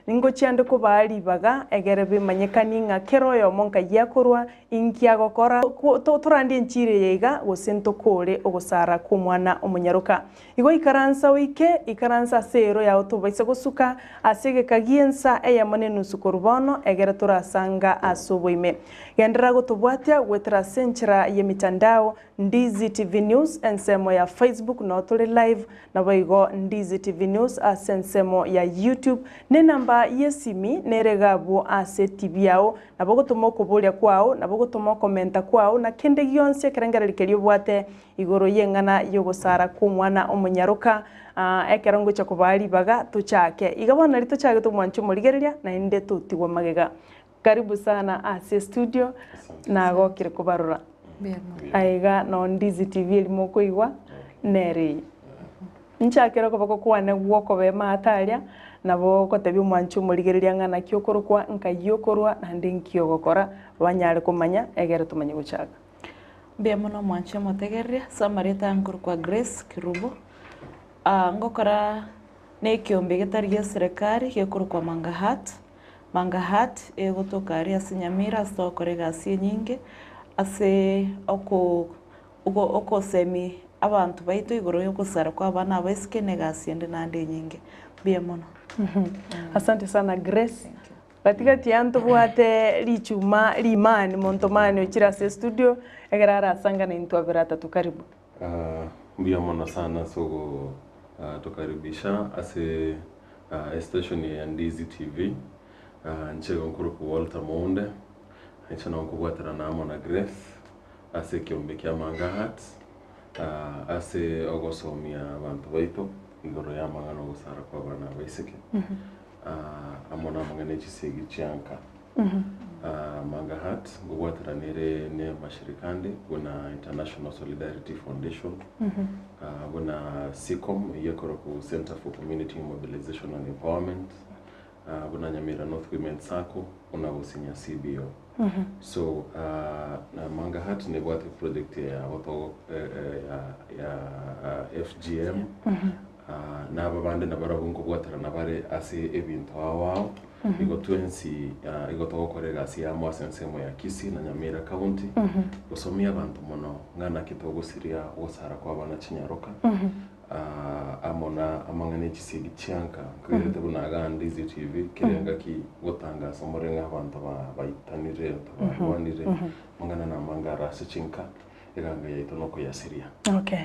Ningochia nde kobaa ribaga, egere bimanyekanie ng'a kera oyomo nkai akorwa, inki agokora. Torandie enchiri eye iga, gose ntokoore ogosara kw'omwana omonyaroka. Igo ikaransa oike, ikaransa ase eero yao tobaisa gosuka ase egeka gi'ensa eyemo na enusu korwa bono, egere torasanga ase oboime. Genderera gotobwatia goetera ase enchera y'emitandao, Ndizi TV News ensemo ya Facebook noo tore live, naboigo Ndizi TV News ase ensemo ya YouTube, na enamba y'esimi nere iga abwo ase etibi yao, nabo ogotoma okoboria kwao, nabo ogotoma okomenta kwao, na kende gionsi ekerengererio keria obwate igoro y'eng'ana y'ogosara kw'omwana omonyaroka, ekero ngocha kobaa ribaga tochake. Iga bono nario tochagete omwancho omorigereria naende totigwa magega. Karibu sana ase estudio, nagokire kobarora. Aiga no Ndizi TV eri mokoigwa nere eye. Nchakere okoboko kwane gw'okobee maate aria, nabo ogotebia omwanchi omorigereria ng'a naki okorokwa, nkai okorwa, naende nki ogokora, banyare komanya egere tomanye gochaka. Mbuya mono omwanchi omotegereria, ase amarieta aya nkorokwa Grace Kerubo, ngokora na ekeombe getari gia eserekari gekorokwa Manga Heart, Manga Heart egotoka aria ase Nyamira ase togokora egasi enyinge, ase oko okosemia abanto baito igoro ya ogosara kwa abana abaiseke na egasi ende naende enyinge. Mbuya mono. Asante sana Grace. Gatigati aa ntobwate richuma rimani monto mani ochire ase estudio ekero arasangane intwe abere atato karibu. Mbuya mono sana ase ogotokaribisha ase estation eye ya Ndizi TV. Inche igo nkorokwa Walter Mounde, inche nabo nkobwaterana amo na Grace ase ekeombe kia Manga Hearts ase ogosomia abanto baito igoro y'amang'ana ogosara kwa abana abaiseke amo namang'ana echisegi chianka. Manga Heart nkobwaterana ere ne amashirika ande buna International Solidarity Foundation, buna SICOM eyio ekorokwa Centre for Community Mobilization and Empowerment, buna Nyamira North Women Sacco, buna Gosinya CBO. So na Manga Heart nebwate project ya gotogo ya ya FGM na aba bande nabarabwo nkobwaterana bare ase ebinto ao ao. Igo twensi igo togokora egasi amo ase ensemo ya Kisii na Nyamira County, gosomia abanto mono ng'a naki togosiria ogosara kwa abana chinyaroka, amo na amang'ana e chisegi chianka, nkagerete buna iga Ndizi TV, kera engaki gotangasa more ng'a abanto baitanire, abanto barwanire, amang'ana namange are ase chinka. Eganga yaito nokoyasiria. Okay.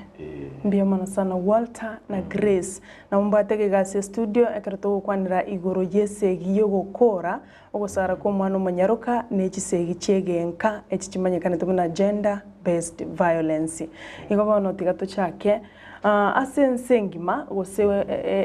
Mbuya mono sana Walter na Grace. Nabo mbwate iga ase estudio ekero togokwanera igoro y'esegi y'ogokora ogosara kw'omwana omonyaroka ne chisegi chi'egenka echi chimanyekanete buna gender based violence. Igo bono tiga tochake ase ense engima gose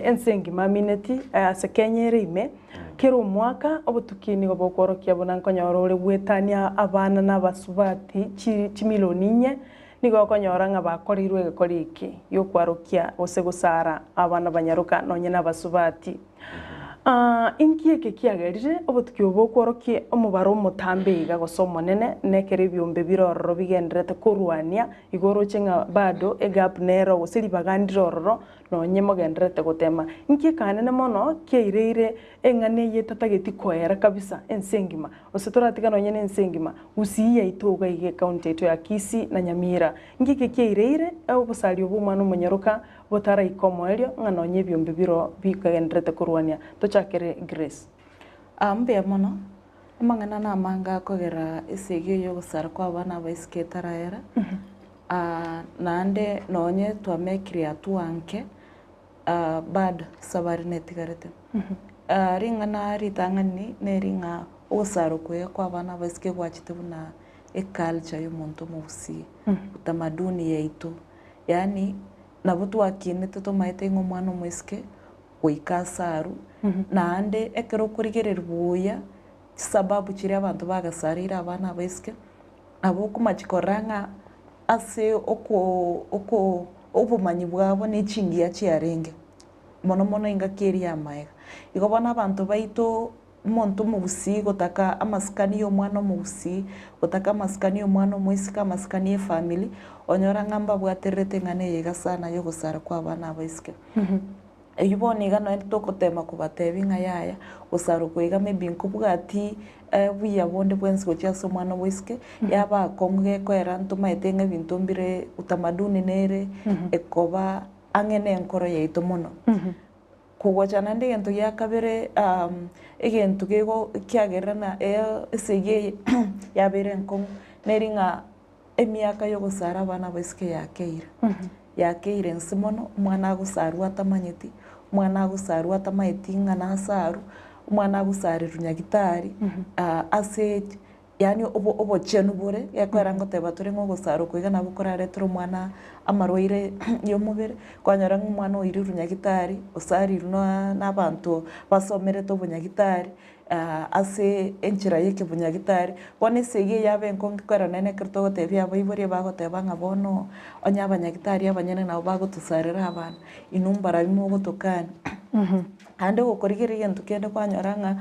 ense engima amineti ase Kenya ere ime. Kera omwaka, obotuki nigo bokworokia buna nkonyora ore gwetania abana na abasubati chimilioni inye, nigo okonyora ng'a bakoreirwe egekori eke gi'okwarokia gose gosara abana banyaroka nonye nabasubati. Inki eke kiagerire obotuki obo bokworokia omobaro omotambe iga gose omonene nekero ebiombe bire ororo bigendererete korwania igo oroche ng'a bado egap nero gose ribaga ndire ororo Nonye mogendererete gotema, inki ekanene mono kiaireire eng'ana eye etatageti koera kabisa ense engima, gose toratiga nonye nense engima, Gusii yaito iga iga ecounty yaito ya Kisii na Nyamira. Inki eke kiaireire obosari obo omwana omonyaroka botaraika omoerio ng'a nonye ebiombe biro bikagendererete korwania. Tochakere Grace. Aa mbuya mono, amang'ana namange akogera esegi eye y'ogosara kwa abana abaiseke etaraera, Naende nonye twamekire hatua nke, bado esabari netigarete. Ring'ana ritang'ani neri ng'a ogosara okuya kwa abana abaiseke gwachete buna eculture ya omonto omogusii, utamaduni yaito, yaani nabo twakinete tomaete ng'a omwana omoiseke goika asarwe, naende ekero okorigereria buya chisababu chiria abanto bagasareire abana abaiseke, Nabo okomachia korora ng'a ase oko oko obomanyi bwabo ne chingiya chiarenge, mono mono engaki eria y'amaega. Igo bono abanto baito, omonto omogusii gotaka amasikani ya omwana omogusii, gotaka amasikani ya omwana omoiseke, amasikani ya efamiri, onyora ng'a mbabwatererete eng'ana eye iga sana ya ogosara kwa abana abaiseke. Eyio bono iga nonya togotema kobatebia ng'a yaya, gosarokwa iga maybe nkobwati buya bonde bwensi gochia ase omwana omoiseke, yaba akong'u gekoera ntomaete ng'a ebinto mbire utamaduni nere ekoba ang'e na enkoro yaito mono. Kogocha naende egento gia kabere egento gego kiagerire ng'a esegi eye yabeire enkong'u, neri ng'a emiaka ya ogosara abana abaiseke yakeire, yakeire inse mono, omwana agosarwa atamanyeti, omwana agosarwa atamaeti ng'a nasarwe, omwana agosarerwa nyagitari ase yaani obo obochenu bore, gekoera ngoteba tore ng'a ogosarwa oko iga nabo koraretere omwana amarwaire ya omobere, kwanyora ng'a omwana oirirwe nyagitari, osarirwe na na abanto basomerete obonyagitari ase enchera ya ekebonyagitari. Bono esegi eye yabe enkong'u ekero nene ekero togotebia abaibori bagoteba ng'a bono onye abanyagitari abanyene nabo bagotosarera abana, inwe mbarabwo mogotokania. Naende gokorigereria egento kende kwanyora ng'a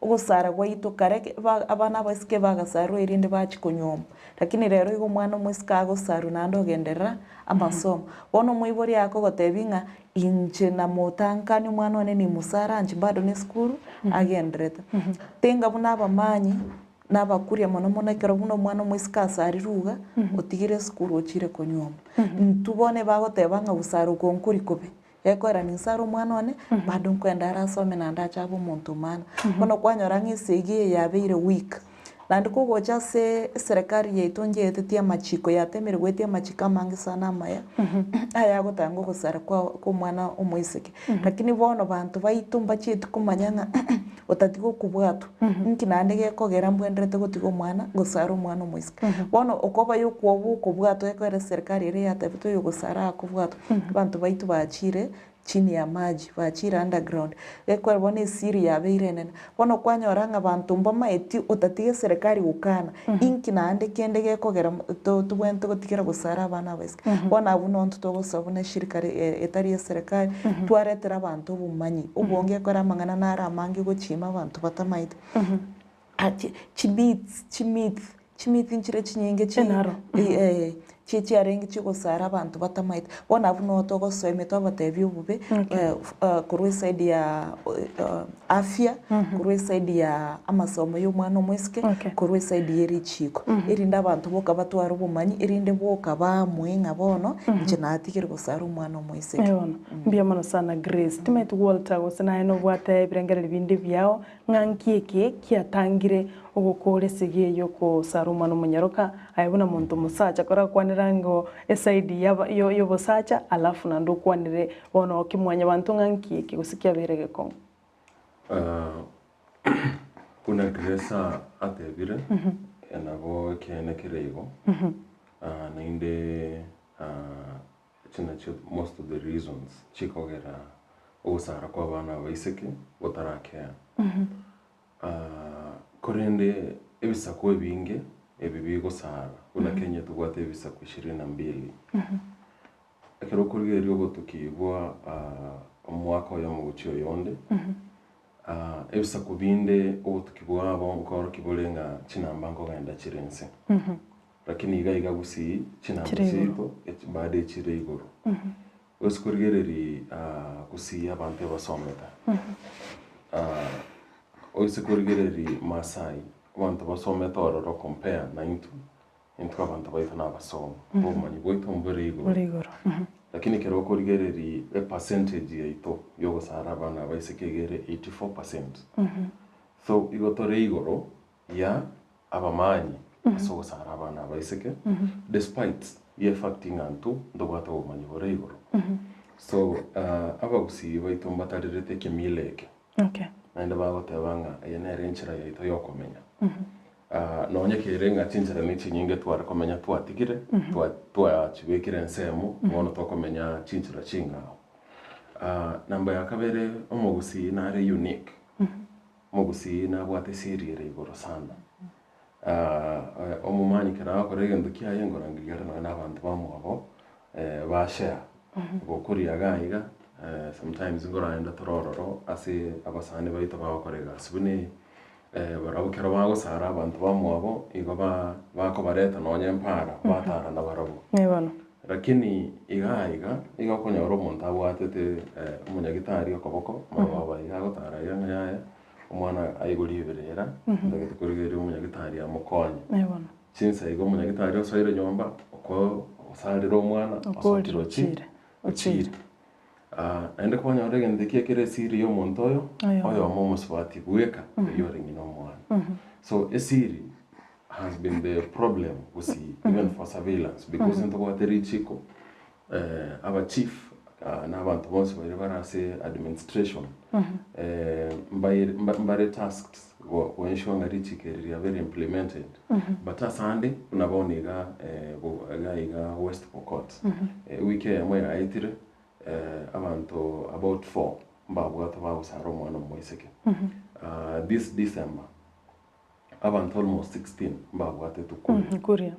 ogosara gwaito kare abana abaiseke bagasarwa erinde bachie konyuomwa, lakini rero igo omwana omoiseke agosarwa naende ogenderera amasomo. Bono omoibori akogotebia ng'a inche namotankani omwana one nimosare anche bado na esukuru agenderete. Tenga buna abamanyi na abakuria mono mono ekero buna omwana omoiseke asarirwe iga, otigire esukuru ochire konyuomwa. Intwe bono ebagoteba ng'a gosara oko nkori kobe, Gekoera ninsare omwana one, bado nkoenda are asome naende ache abe omonto omana. Bono kwanyora ng'a esegi eye yabeire weak. Naende kogocha ase eserekari yaito njaetetie amachiko, yatemire goetia amachiko amange sana amaya, ayagotanga ogosara kwa kwa omwana omoiseke. Lakini bono banto baito mbachieti komanya ng'a otatiga okobwatwa, inki naende gekogera mbwenderete gotiga omwana gosara omwana omoiseke. Bono okoba ya okwoba okobwatwa ekero eserikari ere yatebete oyo ogosara akobwatwa, abanto baito bachire chini ya maji, bachire underground, gekogera bono esiri yabeire enene. Bono kwanyora ng'a abanto mbamaeti otatiga eserikari gokana, inki naende kende gekogera to tobwenerete gotigera gosara abana abaiseke. Bono abwo nonto togosaba buna eshirika etari eserekari, twaretera abanto obomanyi, obonge ekero amang'ana naro amange gochima abanto batamaete. Chimyths chimyth chimyth nchire chinyinge chi Enaro. eh, chi chiarenge chigosara abanto batamaete. Bono abwo noo togosoemia twabatebia obobe korwa eside ya afya, korwa eside ya amasomo ya omwana omoiseke, korwa eside ye richiko. Erinde abanto boka batware obomanyi, erinde boka baamue ng'a bono, inche natigire gosara omwana omoiseke. Ee bono, mbuya mono sana Grace. Timanyeti Walter gose naye nobwate ebirengererio binde biao, ng'a nki eke kiatangire ogokora esegi eye y'okosara omwana omonyaroka, aye buna monto omosacha korakwanera ango eside yaba y'obosacha alafu naende okwanere bono kimwanyabanto ng'a nki eke gose kiabeire egekong'u. Buna Grace atebire, nabo ekeene kere igo, naende echi nachio most of the reasons chikogera ogosara kwa abana abaiseke gotarakea. Korende ebisaku ebinge ebi bigosara, buna Kenya tobwate ebisaku ishirini na mbili. Ekero okorigereria obotuki bwa omwaka oyomo gochia oyonde, ebisaku binde obotuki bwabo nkorokia bore ng'a chinamba nkogenda chire inse. Lakini iga iga gusii chinamba Chire igoro. chiaito bado echire igoro. Gose korigereria gusii abanto ebasomete, gose korigereria Maasai, abanto basomete ororo compare naintwe, Intwe abanto baito nabasomi, obomanyi bwaito mbore igoro. Bore igoro. Lakini ekero okorigereria epercentage yaito yogosara abana abaiseke iga ere 84%. So igo tore igoro ya abamanyi ase ogosara abana abaiseke despite ye fact ng'a intwe ntobwate obomanyi bore igoro. So abagusii baito mbatarerete ekemila eke. Okay. Naende bagoteba ng'a eye nere enchera yaito yokomenya. Nonya kere ng'a chinchera ne chinyinge tware komenya twatigire, twachibekire ensemo, bono tokomenya chinchera ching'ao. Namba ya kabere, omogusii nare unique, omogusii nabwate esiri ere igoro sana. Omomanyi ekero agokora egento kiaye nkorangeria are nonya na abanto bamwabo bashare, gokoria iga iga, sometimes nkoragenda tore ororo ase abasani baito bagokora egasi buna eye. Barabwo ekero bagosara abanto bamwabo, igo bakobareta nonya empara, batara nabarabwo. Ee bono. Lakini iga iga, iga okonyora omonto abwatete omonyagitari okoboko, marogoba iga agotara iga ng'a yaya, omwana aigwe riberera, ntagete korigereria omonyagitari amokonye. Eh bono. Chinsa iga omonyagitari osoire nyomba, oko osarire omwana, Okorire osokire ochi ochire. ochire. Naende kwanyora egento ekio ekere esiri ya omonto oyo, Oyomo. oyomo omosubati bweka, oyio ore ng'ina omwana. So esiri has been the problem gusii even for surveillance because ntobwate richiko aba chief na abanto bonsi baria bare ase administration mbaire mbare tasked go ensure ng'a richiko eri riabeire implemented but ase ande buna bono iga iga iga West Pokot ewiki eyemo yaetire abanto about four mbabwatwa bagosara omwana omoiseke this December abanto almost 16 mbabwatetwe kuria. Kuria.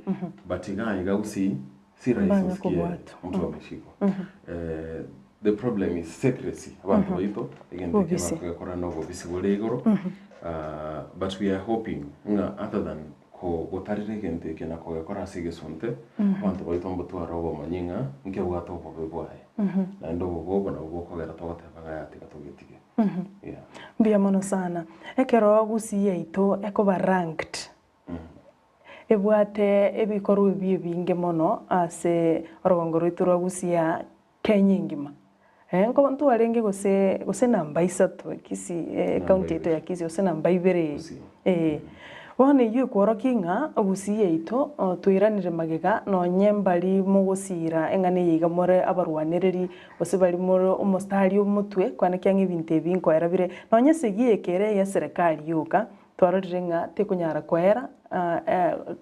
But iga iga gusii si rahisi Mbanya osikie kobwatwa. mtu ameshikwa. The problem is secrecy abanto baito egento eke Bobisi. bakogekora na obobisi bore igoro. But we are hoping ng'a other than ko gotarera egento eke na kogekora ase egesunte, abanto baito mbotware obomanyi ng'a nkebwate obobe bwaye. Naende obobe obo nabwo bokogera togoteba ng'a yaya tiga togetige. Yeah. Mbuya mono sana. Ekero gusii yaito ekoba ranked, ebwate ebikorwa ebi ebinge mono ase orogongo rwaito rwa Gusii aa Kenya engima. Nko ntwarenge gose gose namba isato Kisii ecounty yaito ya Kisii gose namba ibere Gusii. Eh. Bono eyio ekworokia ng'a Gusii yaito twairanire magega nonye mbari mogosiira eng'ana eye iga more abarwanereri gose bari more omostari omotwe kwanekea ng'a ebinto ebi nkoera bire nonye esegi eye kere eye eserekari yoka twarorire ng'a tekonyara koera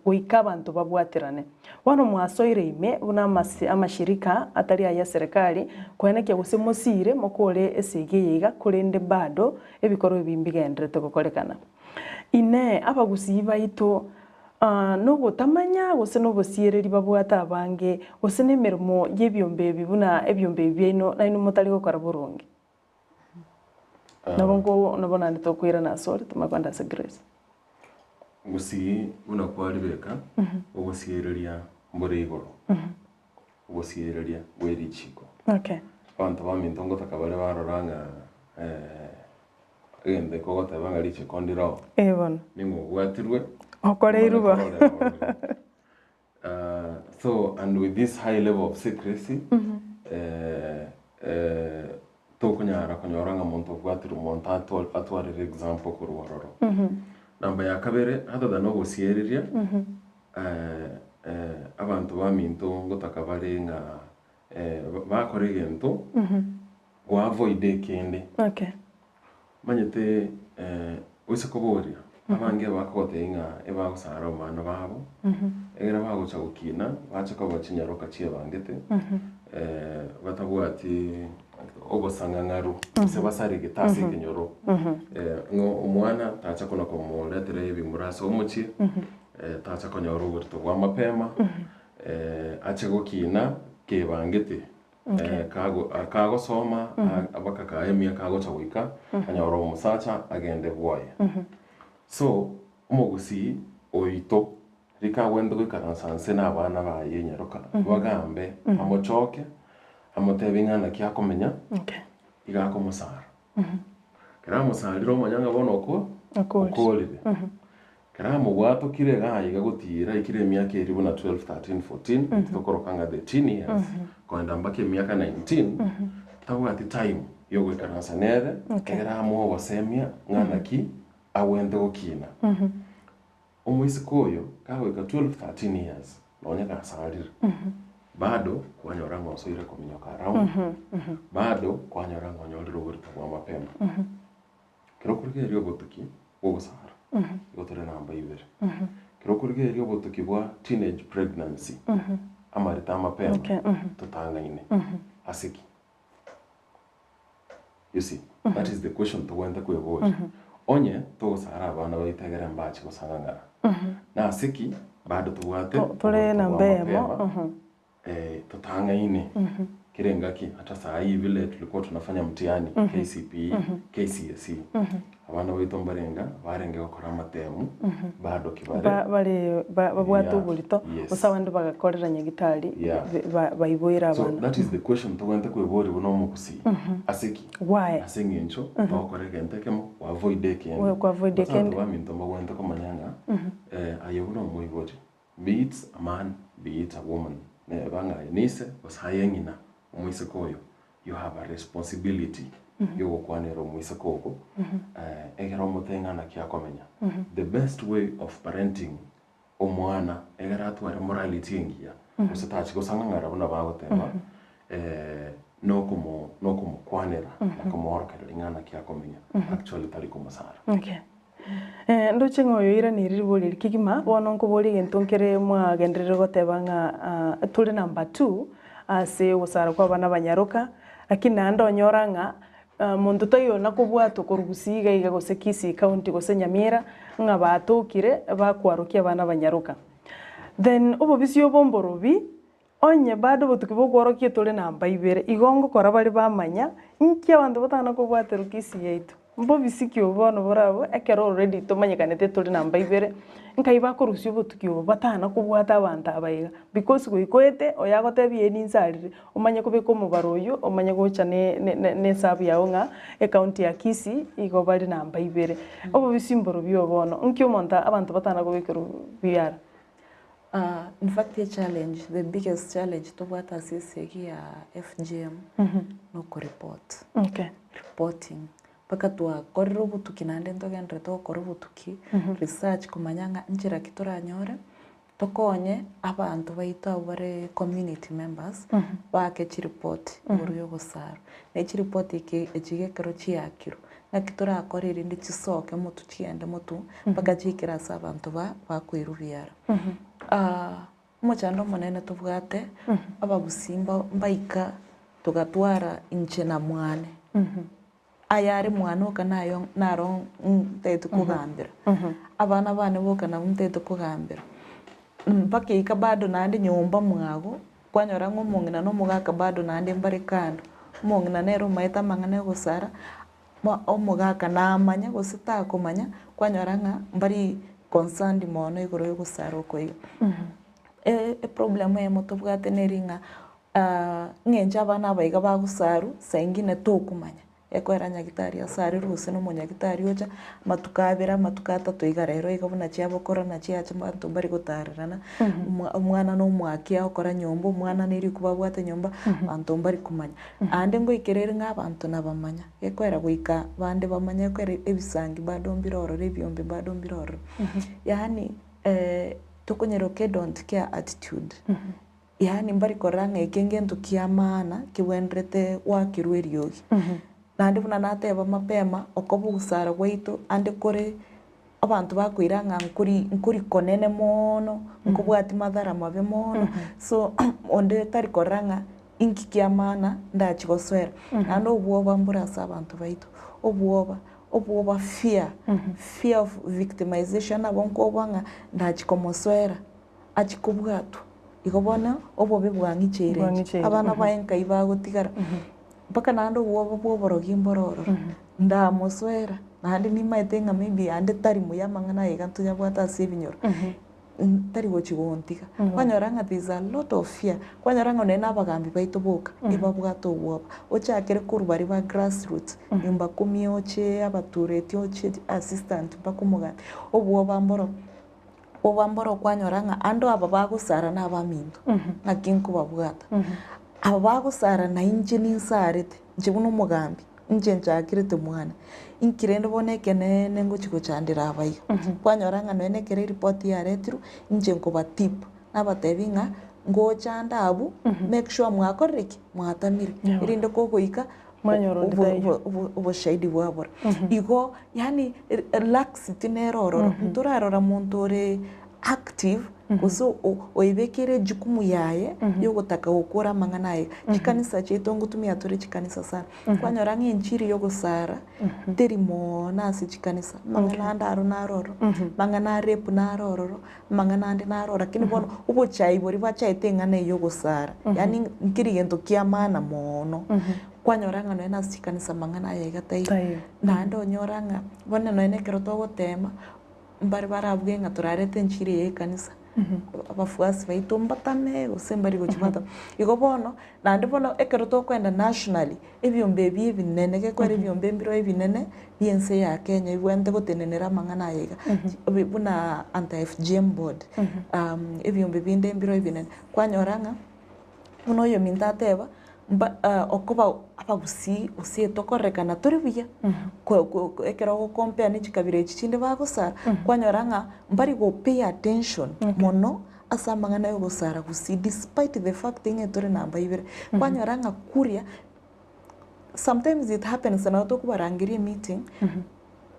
goika abanto babwaterane. Bono mwasoire ime buna amashirika atari aya eserekari kwenekia gose mosiire mokore esegi eye iga korende bado ebikorwa ebi mbigenderete gokorekana. Inee! Abagusii baito nogotamanya gose nobosiereri babwate abange, gose nemeremo y'ebiombe ebi buna ebiombe ebi biaino nainwe motari gokora boronge? Nabo nko nabo naende tokoirana asore tomanye kogenda ase Grace. Gusii buna kwaribeka, ogosiereria mbore igoro, ogosiereria bwe richiko. Okay. Abanto baminto ngotaka bare barora ng'a egento eke ogoteba ng'a richiko ndire oo, Eh bono. ning'o obwatirwe, Okoreirwe bo. omanye kororera ororo. So and with this high level of secrecy, tokonyara konyora ng'a monto obwatirwe monto atwarire example korwa ororo. Namba ya kabere, other than ogosiereria, abanto baminto ngotaka bare ng'a bakore egento, go avoid ekende. Okay. Omanyete oise koboria, abange bakogotebia ng'a ebagosara abana babo, ekero bagocha gokina, bache koba chinyaroka chiebangete, batabwati obosang'ang'aru, gose basaregete ase ekenyoro. Ng'a omwana tacha kona komoretera ebimura ase omochie, tacha konyora oborito bwa mapema, ache gokina kebangete. Kagosoma mpaka kae emiaka agocha goika anyore omosacha agende bwoye. So omogusii oito rika agwenerete goikaransa nse na abana baye nyaroka bagambe amochoke amotebi ng'a naki akomenya iga akomosara. Ekero amosarire omanya ng'a bono oko okorire. Ekero amobwatokire iga aiga gotiira aikire emiaka eria buna 12, 13, 14, intwe tokoroka ng'a the teen years, koenda mpaka emiaka 19, tabwati time yogoikaransa nere, ekero amoe obosemia ng'a naki agwenerete gokina. Omoiseke oyo kagoika 12, 13 years, nonye gasarire, bado kwanyora ng'a osoire kominyoka around, bado kwanyora ng'a onyorire oborito bwa mapema. Ekero okorigereria obotuki bw'ogosara, igo tore namba ibere. Ekero okorigereria obotuki bwa teenage pregnancy, amarito a mapema, totang'aine. Ase ki? You see, that is the question togwenerete kweboria. Onye togosara abana baito egere mbache gosang'ang'ana, nase ki bado tobwate Tore oborito bwa namba eyemo. mapema, totang'aine? Kera engaki ata saa hii vile tulikuwa tunafanya mtihani KCPE, KCSE, abana baito mbarenga barenge gokora amatemu bado kibare Ba- bare ba- babwate Yeah, oborito yes. gose abande bagakorera nyagitari Yeah. be- ba- baiboire So abana that is the question togwente kweboria buna omogusii. Ase ki? Why? Ase eng'encho togokora egento ekemo kwa-avoid ekende. We- kwa-avoid Ase abanto ekende. baminto mbagwente komanya ng'a aye buna omoibori Be it a man, be it a woman, neba ng'a aye nise gose aye ng'ina omoiseke oyo, you have a responsibility yogokwanera omoiseke ogo egere omote ng'a naki akomenya. The best way of parenting omwana egere atware morality engiya gose tachi gosang'ang'ara buna bagoteba nokomo nokomokwanera na komoorokereria ng'a naki akomenya actually tari komosara. Okay. Ndoche ng'a oyo oiraneire ribori eri kegima, bono nkoboria egento nkere mwagenderere goteba ng'a tore number two ase ogosara kwa abana abanyaroka, lakini naende onyora ng'a monto taiyo nakobwatwa korwa Gusii iga iga gose Kisii county gose Nyamira, ng'a batokire bakwarokia abana abanyaroka. Then obobisi obo mborobi, Onye bado obotuki bokworokia tore namba ibere, igo ngokora baria bamanya, inki abanto batana kobwaterwa Kisii yaito? Mbobisi ki obo bono borabwo ekero already tomanyekanete tore namba ibere, nkai bakorusia obotuki obo batana kobwata abanto aba iga? Because goika oete, oyo agotebia ee ninsarire, omanye kobeka omobaro oywo, omanye gocha ne ne ne esabu yago ng'a ecounty ya Kisii igo bare namba ibere. Obobisi mborobio obo bono, nki omonto abanto batana kobekerwa biara? In fact e challenge, the biggest challenge tobwate ase esegi ya FGM nokoreport. Okay. Reporting. Mpaka twakorire obotuki naende ntogenderete gokora obotuki, research komanya ng'a nchera ki toranyore, tokonye abanto baito abwo bare community members, baake chiripoti igoro ya ogosarwa. Na chiripoti eke echi ekero chiakirwe, Naki torakore erinde chisoke motu chigende motu mpaka chiikere ase abanto ba bakoirwa biara. Omochando omonene tobwate, abagusii mba mbaika togatwara inche na mwane. Aya are mwane oka nayo naro ntagete kogambera, abana bane boka nabwo ntagete kogambera, mpaka ika bado naende nyomba mwago. Kwanyora ng'a omong'ina na omogaka bado naende mbare kando, omong'ina nere omaete amang'ana ya ogosara, omogaka namanya gose takomanya, kwanyora ng'a mbari concerned mono igoro ya ogosara oko iga. Eproblem eyemo tobwate neri ng'a ng'encho abana aba iga bagosarwa, saa ingine tokomanya. Ekoera nyagitari ase aria gose na omonyagitari ocha, amatuko abere, amatuko atato iga rero iga buna chiabokora na chiacha abanto mbari gotarerana, omwa omwana na omwaki agokora nyomba, omwana na erikuba abwate nyomba, abanto mbari komanya. Aande ngoikera ere ng'a abanto nabamanya, gekoera goika bande bamanye ekoera ebisangi bado mbire ororo, ebiombe bado mbire ororo. Yaani tokonyeroka edont care attitude. Yaani mbari korora ng'a eke ngento kia maana kebwenerete goakerwa eriogi. Naende buna nateba mapema, okoba ogosara gwaito ande kore abanto bakoira ng'a nkori nkori konene moono, nkobwati madhara mabe moono, so onde tari korora ng'a inki kia maana ndachi gosoera. Naende obwoba mbore ase abanto baito, obwoba, obwoba fear, fear of victimization nabo nkoboa ng'a ndachi komosoera. achie kobwatwa. Igo bono obobe bwang'icheire inche, Bwang'icheire, abana mhm. baye nkai bagotigara, mpaka naende obwoba bwa oborogi mbore ororo, ndamosoera, naende nimaete ng'a maybe ande tari muya amang'ana aya iga ntoyabwate ase ebinyoro, tari gochi gontiga. Kwanyora ng'a there is a lot of fear, kwanyora ng'a nonye na abagambi baito boka, ebabwate obwoba, ochakere korwa baria ba grassroots, nyumba kumi oche, abatureti oche, assistant mpaka omogambi, obwoba mboro. Oba mboro okwanyora ng'a ande aba bagosara nabaminto, naki nkobabwata. Aba bagosara na inche ninsarete, inche buna omogambi, inche nchakirete mwane, inki rende bono ekeneene ngochi gochandera aba iga. Kwanyora ng'a nonya na ekero eripoti yaretirwe, inche nkobatip, nabatebi ng'a ngochande abwo, make sure mwakorire ki? Mwatamire, erinde kogoika Mwanyora onde taiyo. Oboshahidi bwabora. Igo yaani laxity nere ororo, ntorarora monto ore active. Gose oibekere ejukumu yaye yogotaka gokora amang'ana aye. Chikanisa chiaito ngotumia tore chikanisa sana. Kwanyora ng'a enchiri yogosara teri moono ase chikanisa. Amang'ana ande aro naro ororo, amang'ana a rape naro ororo, amang'ana ande naro ororo. Lakini bono obochai boria bwachaete eng'ana eye yogosara, yaani nkeri gento kia maana moono. Kwanyora ng'a nonya na ase chikanisa amang'ana aya iga taiyo. Taiyo. Naende onyora ng'a bono nonya na ekero togotema, mbare barabue ng'a torarete enchiri eye ekanisa, abafuasi baito mbatame gose mbari gochia batame. Igo bono, naende bono ekero tokoenda nationally, ebiombe ebi ebinene, gekoera ebiombe mbiroo ebinene bia ense ya Kenya ebwenerete gotenenera amang'ana aya iga, buna anti FGM board, ebiombe binde mbiroo ebinene, kwanyora ng'a. Buna oyominto ateba, mba okoba abagusii gose tokorekana tori buya, ko- ko ekero ogocompare ne chikabira echi chinde bagosara, kwanyora ng'a mbari go pay attention mono ase amang'ana ya ogosara gusii despite the fact ng'a tore namba ibere. Kwanyora ng'a kuria, sometimes it happens nabo tokobarangeria emeeting.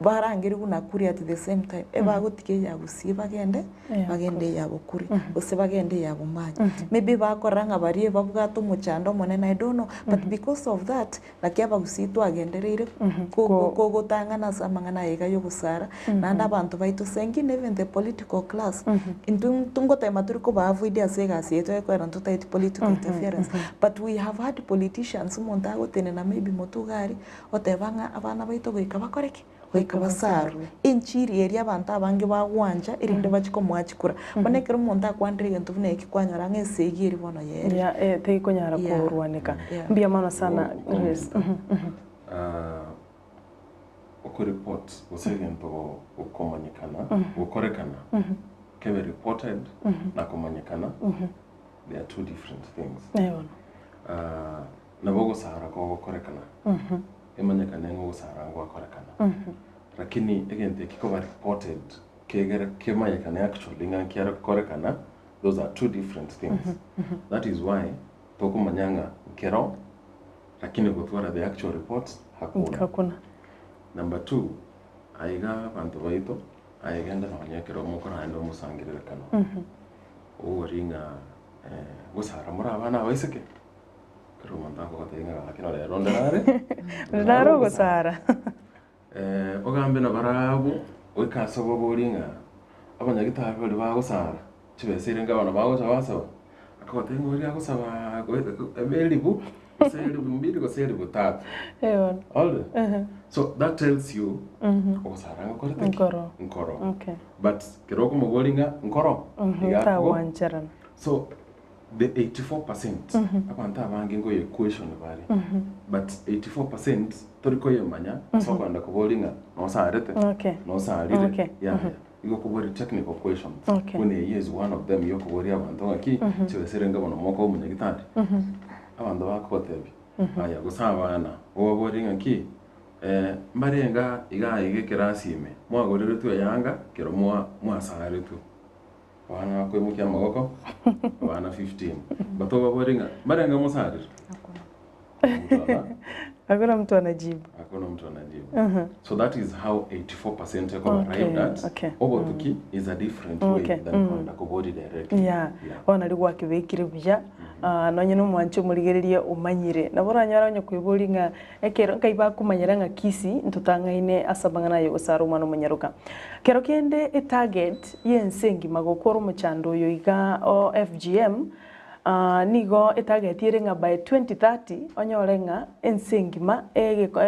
Barangerigwe na kuria at the same time, ebagotiga eya gusii bagende, bagende eya bokuri, gose bagende eya bomanyi. Maybe bakorora ng'a baria ebabwate omochando omonene I don't know, but because of that, naki abagusii twagendereire ko- ko- kogotang'ana ase amang'ana aya iga ya obosara, naende abanto baito sengine even the political class, intwe ngotema tore koba avoid ase egasi yaito egokorera ntotageti political interference, but we have had politicians omonto agotenena maybe motwe iga aria, Goteba ng'a abana baito goika bakore ki? Goika basarwe. Enchiri eria abanto abange bagwancha erinde bachie komoa chikura. Bono ekero omonto akwanire egento buna eki kwanyora ng'a esegi eria bono yerire. Yeah, eh, tekonyara Yeah. korwaneka. Yeah. Mbuya mono sana Grace. Okoreport gose egento gokomanyekana, gokorekana, kebe reported na komanyekana, they are two different things. Eh, bono. Nabo ogosara kogokorekana, emanyekane ng'a ogosara ngwakorekana. Lakini egento eki koba reported kegere kemanyekane actually ng'a nkiare gokorekana, those are two different things. That is why tokomanya ng'a nkero lakini gotwara the actual report hakuna. Hakuna. Number two, aiga abanto baito, aye genda nonya ekero mokoraenda omosangererekano, oborie ng'a gosara more abana abaiseke? Ekero omonto akogotebia ng'a gaki nore ere onde nare, Onde nare ogosara. Ogambe nabarabwo, goika ase oboborie ng'a abanyagitari baria bagosara, chibesa eria ngabana bagocha basaba, akogotebia ng'a oria agosaba elifu, gose elifu mbili gose elifu tatu. Eh bono. Ororire? So that tells you, ogosara ngokorete ki? Nkoro. Nkoro. Okay. But kero okomoboria ng'a nkoro, iga akogo. Tagwancherana. So the 84 percent abanto abange ngoye question bare but 84 percent tori koyemanya ase okogenda koboria ng'a nosarete Okay. nosarire Okay. yaya igo okoboria technical questions Okay. buna eyio is one of them yokoboria abanto ng'aki chibesa ere bono mokoba omonyagitari abanto bakogotebia aya gose abana obaborie ng'aki mbarenga iga iga ekerasi ime mwagoreretwe eyanga kero mwa mwasaretwe. Abana bakoimokia amaboko, abana 15. But obabori ng'a mbarenge mosarire. Mtu ana Hakuna mtu anajibu. hakuna mtu anajibu. So that is how 84% ekoba Okay, arrived at. okay. Obotuki is a different way than kwenda kobori directly. Yeah. Yeah. Bono nari gwakebekire buya Ah, nonye na omwanchi omorigereria omanyire. Nabo oranyore onye koiboria ng'a ekero nkai bakomanyera ng'a Kisii ntotang'aine ase amang'ana aya ogosara omwana omonyaroka. Kero kende etarget y'ense engima gokora omochando oyo iga o FGM nigo etarget ere ng'a by 2030 onyore ng'a ense engima egeko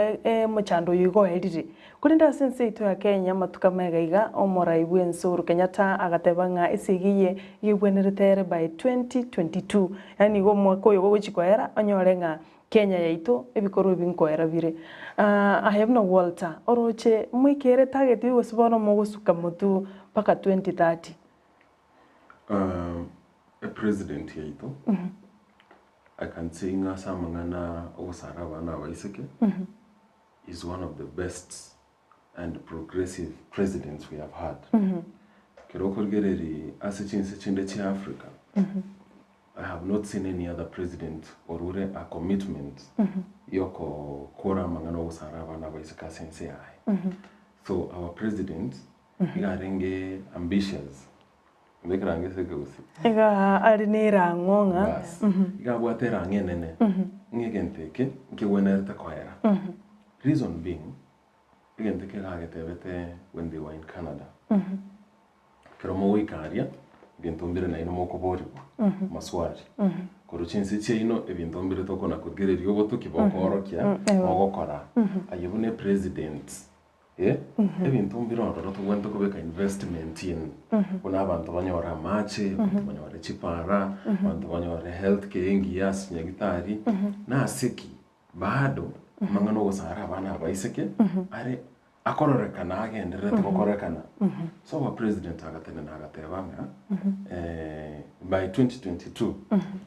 omochando oyo iga oerire. Korende ase ense yaito ya Kenya amatuko amaiga iga omorai bw'ense Uhuru Kenyatta agateba ng'a esegi eye iga ebwenerete ere by 2022 yaani igo omwaka oyo gogochia koera onyore ng'a Kenya yaito ebikorwa ebi nkoera bire. Aye buna Walter, oroche moikere target eyio gose bono mogosuka motwe mpaka 2030? Epresident yaito, I can say ng'a ase amang'ana ogosara abana abaiseke, is one of the best and progressive presidents we have had. Ekero okorigereria ase chinse chinde chia Africa, I have not seen any other president orure a commitment yokokora amang'ana ogosara abana abaiseke ase ense yaye. So our president iga arenge ambitious. Mbekera ange ase ekegusii. Iga are na erang'o ng'a. Bas, iga abwate erang'o enene ng'a egento eke nkegwenerete koera. Reason being, egento eke iga agetebete when they were in Canada, ekero mogoika aria, ebinto mbire nainwe mokoborigwa maswali, korwa chinse chiaino ebinto mbire tokona korigereria obotuki bokoorokia mogokora, aye buna epresident. Eh, ebinto mbire ororo tobwenerete kobeka investment in, buna abanto banyore amache, abanto banyore chipara, abanto banyore health care engiya ase chinyagitari, nase ki bado amang'ana ogosara abana abaiseke are akororekana agendererete gokorekana. So our president agatenena agateba ng'a by 2022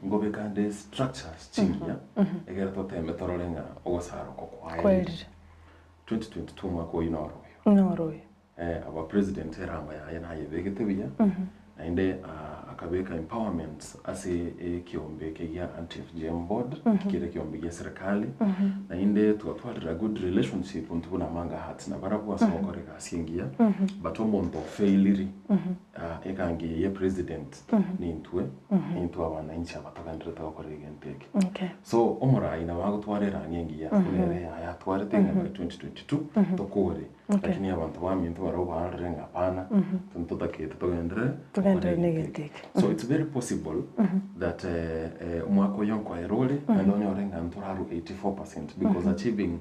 ngobeka nde structures chingiya egere toteme torore ng'a ogosara oko kwaerire. Kwaerire. 2022 omwaka oyio noro oyo. Noro oyo. Eh, our president erango yaye nayebegete buya, naende ah, akabeka empowerment ase ekiombe eke gia Anti-FGM board, kere ekiombe gia serikali, naende twatwarire a good relationship intwe buna Manga Hearts nabarabwo ase ogokora egasi engiya, but omonto ofailiri ah, egangi eye ya president nintwe, nintwe abananchi aba togendererete gokora egento eke. Okay. So omorai nabo agotwara erang'i engiya buna ere yaye atwarete ng'a by 2022 tokore Okay. lakini abanto baminto barabwo barorire ng'a hapana ntotakete togenderere Togenderere gokora na egento egento eke. eke. So it's very possible that eh, eh, omwaka oyo nkoera ore naende onyore ng'a ntorarwe 84% because achieving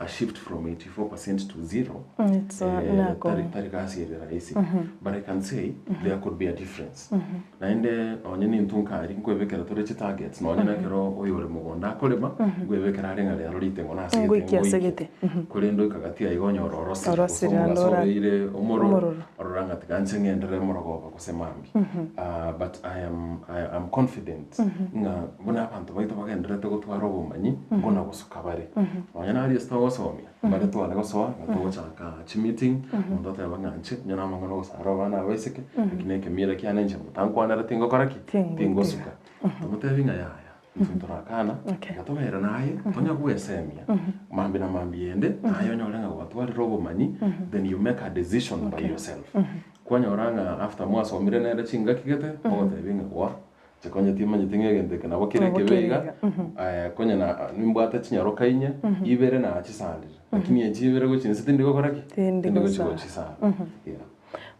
a shift from 84% to zero It's, eh, nako. tari, tari gasi ere rahisi but I can say there could be a difference naende nonye nintwe nkari nkoebekera tore chitargets nonye na ekero oyore mogondo akorema nkoebekera are ng'a rero riteng'o nasegete Ngoikia ngoikie asegete. korende oika gati aiga onyore orosire gose Orosire omogaso naende ora- obeire omororo omororo. orora ng'a tiga nche ng'enderere morogoba gose mambia Ah, but I am, I am confident ng'a buna abanto baito bagendererete gotwara obomanyi mbuna gosuka bare. Nonya naria ase togosomia, mbare tware gosoa iga togochaka chimeeting, omonto oteba ng'a inche onye namang'ana ogosara abana abaiseke, eki na ekemira kiane inche motankwanera tingokora ki? Tingotiga. Tingosuka. Tomotebi ng'a yaya, intwe ntorakana, Okay. iga tobere naye, tonya gwesemia, mambia na mambia ende, naye onyore ng'a gwatwarire obomanyi, then you make a decision by yourself. Kwanyora ng'a after mwasomire nere chingaki gete, ogotebi ng'a gwa, Inche konya timanyeti ng'a egento eke nabo kere Nabo ekebe kere iga, iga, konya na nimbwate chinyaroka inye, ibere nachisandire, lakini echi ibere gochia inse tindi gokora ki? Tindi Tindi gochia gosara. gochisara. Yeah.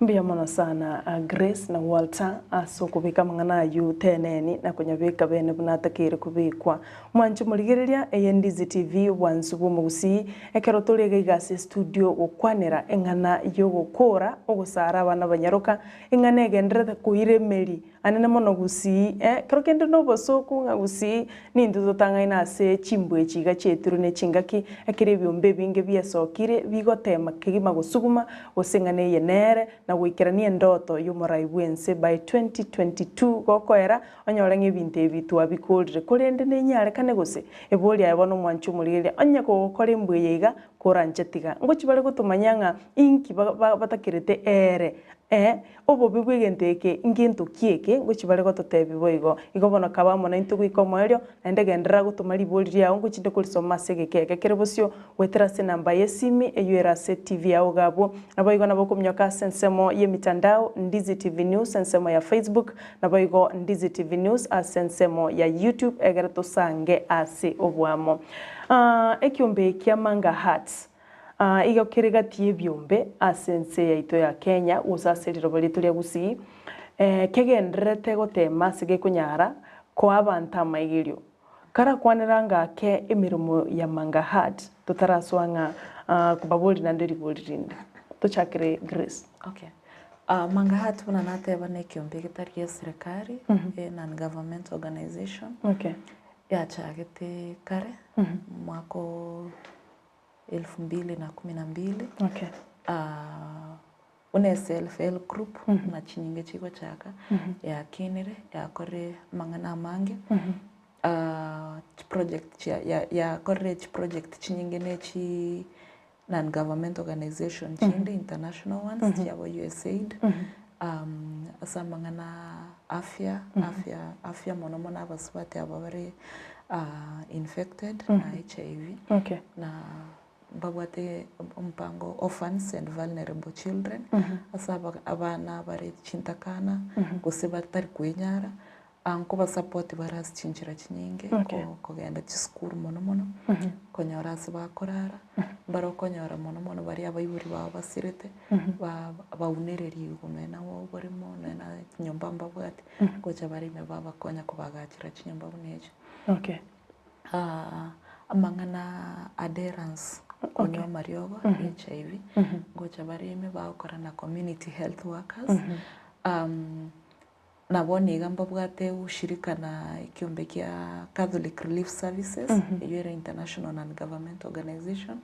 Mbuya mono sana Grace na Walter ase okobeka amang'ana ayio teneni na konyabeka bene buna atakeire kobekwa. Mwanche morigereria eye Ndizi TV obwansu bw'omogusii ekero tore iga iga ase estudio gokwanera eng'ana yogokora ogosara abana abanyaroka eng'ana egenderete koira emeri Anene mono gusii, eh, kero kende nobosooku ng'a gusii nintwe totang'aine ase chimbwa echi iga chiaetirwe ne chingaki, ekero ebiombe ebinge biesokire bigoteema kegima gosuguma gose ng'a neye nere na goikerania endoto y'omorai bw'ense by 2022 gokoera onyore ng'a ebinto ebi twabikorire korende nenyarekane gose? Ebori aye bono omwanchi omorigereria onye kogokora embwa eye iga koranche tiga ngochi bare gotomanyia ng'a inki ba batakerete ere eh. Obobe bw'egento eke ngento ki eke ngochia bare gototebia boigo? Igo bono kaba amo naintwe goika omoerio, naende genderera gotoma ribori riao ngochia inde korisoma ase egeka eke kere bosio, goetera ase enamba y'esimi eyio ere ase TV yao iga abwo. Naboigo nabo okominyoka ase ensemo y'emitandao, Ndizi TV News ensemo ya Facebook, naboigo Ndizi TV News ase ensemo ya YouTube egere tosange ase oboamo. Ekiombe kia Manga Hearts. Aa, igo kere gati y'ebiombe ase ense yaito ya Kenya, gose ase riroba riaito ria Gusii, eh, kegendererete goteema ase gekonyara koa abanto amaigerio. Karakwanera ng'ake emeremo ya Manga Heart, totarasoa ng'a ah, kobaboria naende ribori rinde. Tochakere Grace. Okay. Manga Heart buna nateba na ekiombe getari gia serikali, a non government organization, Okay. yachagete kare, omwaka o elfu mbili na kumi na mbili Okay. buna eself help group buna chinyinga chigochaka yakinire yakorire amang'ana amange chiproject chia ya yakorire chiproject chinyinge na echi non government organization chinde international ones chiabo USAID ase amang'ana afya afya afya mono mono abasubati aba bare infected na HIV Okay. na Mbabwate omopango Orphans and Vulnerable Children, ase abana bare chintakana gose batari kwenyara, nkobasapoti bare ase chinchera chinyinge, kogenda chisukuru mono mono, konyora ase bakorara, mbare okonyora mono mono baria abaibori babo basirete, baunererigwe nonya na oboremo nonya na chinyomba mbabwate, ngocha bare ime babakonya kobagachera chinyomba buna echio. Amang'ana adherence konywa amariogo HIV ngocha bare ime bagokora na community health workers na bono iga mbabwate ushirika na ekiombe kia Catholic Relief Services eywo ere international non government organization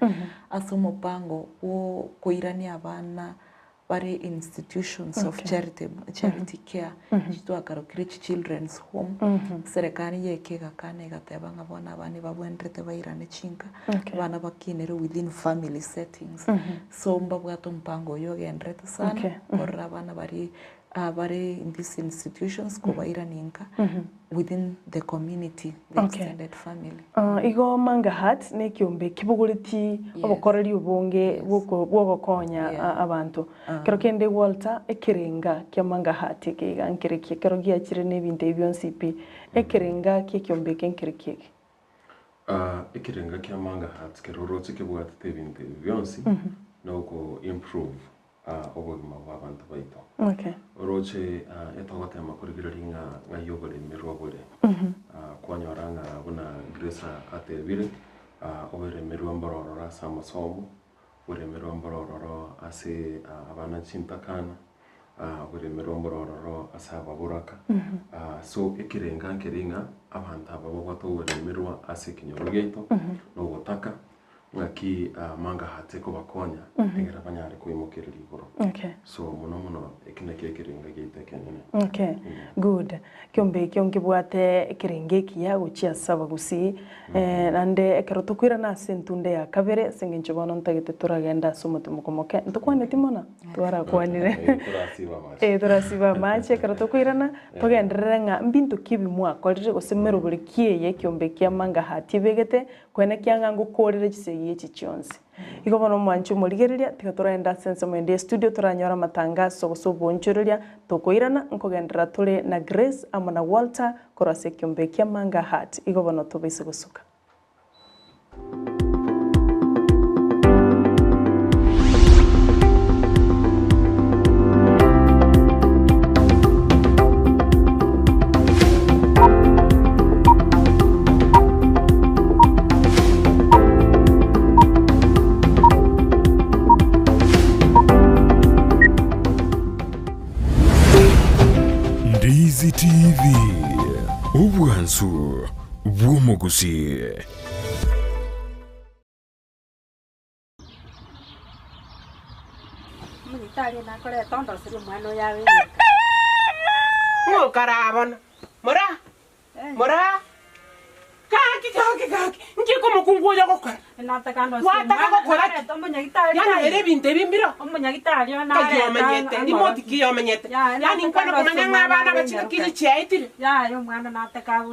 ase omopango bwo okoirania abana bare institutions of charity, charity care chitwakarokire chi children's home serikali yeka egakana egateba ng'a bono abana ebabwenerete bairane chinka abana bakinere within family settings so mbabwate omopango oywo ogenderete sana korora abana baria bare in these institutions kobairania inka within the community, the extended family. Igo Manga Heart nekiombe kebogoreti obokoreri obonge bw'ogokonya abanto. Kero kende Walter, ekerenga kia Manga Heart eke iga nkereki ekero giachire nebinto ebi bionsi pi, ekerenga ki'ekiombe eke nkereki eke? Ekerenga kia Manga Heart kero oroche kebwatete ebinto ebi bionsi, noko improve obogima bw'abanto baito. Oroche etogotema korigereria ng'a ng'ai oboremerwa bore. Kwanyora ng'a buna Grace atebire, oboremerwa mboro ororo ase amasomo, oboremerwa mboro ororo ase abana chintakana, oboremerwa mboro ororo ase ababoraka. So ekerenga nkeri ng'a abanto aba babwate oboremerwa ase ekenyoro giaito, na ogotaka. Ng'aki amangahate kobakonya egere banyare koimokereria igoro. Okay. So mono mono eki nakio ekerenga giaito ekenene. Okay. Good. Ekiombe ekio nkebwate ekerengo ekiya gochia ase abagusii. Eh, naende ekero tokoirana ase entunda ya kabere ase eng'encho bono ntagete toragende ase omotimoko moke. Ntokwaneti mono? Twarakwanire. Eh, torasiba amache. Eh, torasiba amache ekero tokoirana togenderere ng'a mbinto ki ebi mwakorire gose merobori ki eye ekiombe kia amangahati ebegete Koenekia ng'a ngokoorere chisegi echi chionsi. Igo bono omwanche omorigereria, tiga toragende ase ensemo ende y'estudio toranyore amatangaso gose oboonchoreria tokoirana nkogenderera tore na Grace amo na Walter korwa ase ekiombe kia Manga Heart. Igo bono tobaise gosuka. Ndizi TV, obwansu bw'omogusii. Omonyitari nakorete ondoserie omwana oyo abe egeka. Ng'o okarabono? Mora! Mora! Gaki, gaki, gaki, nki omokungu oyo ogokora? Gwataka gokora ki? Yaani ere ebinto ebi mbiro? Nkai omenyete, rimoti ki omenyete? Yaani nkwana komanya ng'a abana aba chingaki echi chiaetire?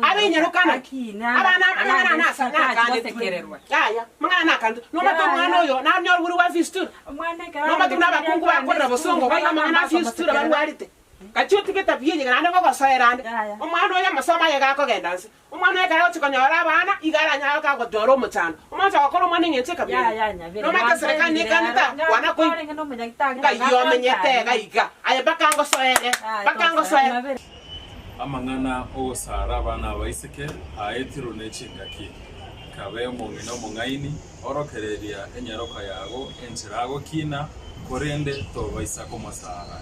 Abenyaroka naki? Abana amang'ana aya nasa nakanetwe. Yaya, amang'ana nakanetwe. Nomanyete omwana oyo nanyorwe gwa fistula? Nomanyete buna abakungu bakorera bosongo baiga amang'ana a fistula barwarete? Gachia otige etabia eye naende ngogosoera ande. Omwana oyo amasomo aye gakogenda nse. Omwana oyo ekero agochia konyora abana, igo aranyare kagotwara omochando. Omonto agokora omwana eng'encho ekabira eye. Nomanyete eserekari nekanete aa, kwana koigwa. Ngai omenyete iga iga, aye mpaka ngosoere, mpaka ngosoere. Amang'ana ogosara abana abaiseke aetirwe ne chingaki. Kabe omong'ina omong'aini, orokereria enyaroka yago enchera agokina, korende tobaisa komosara.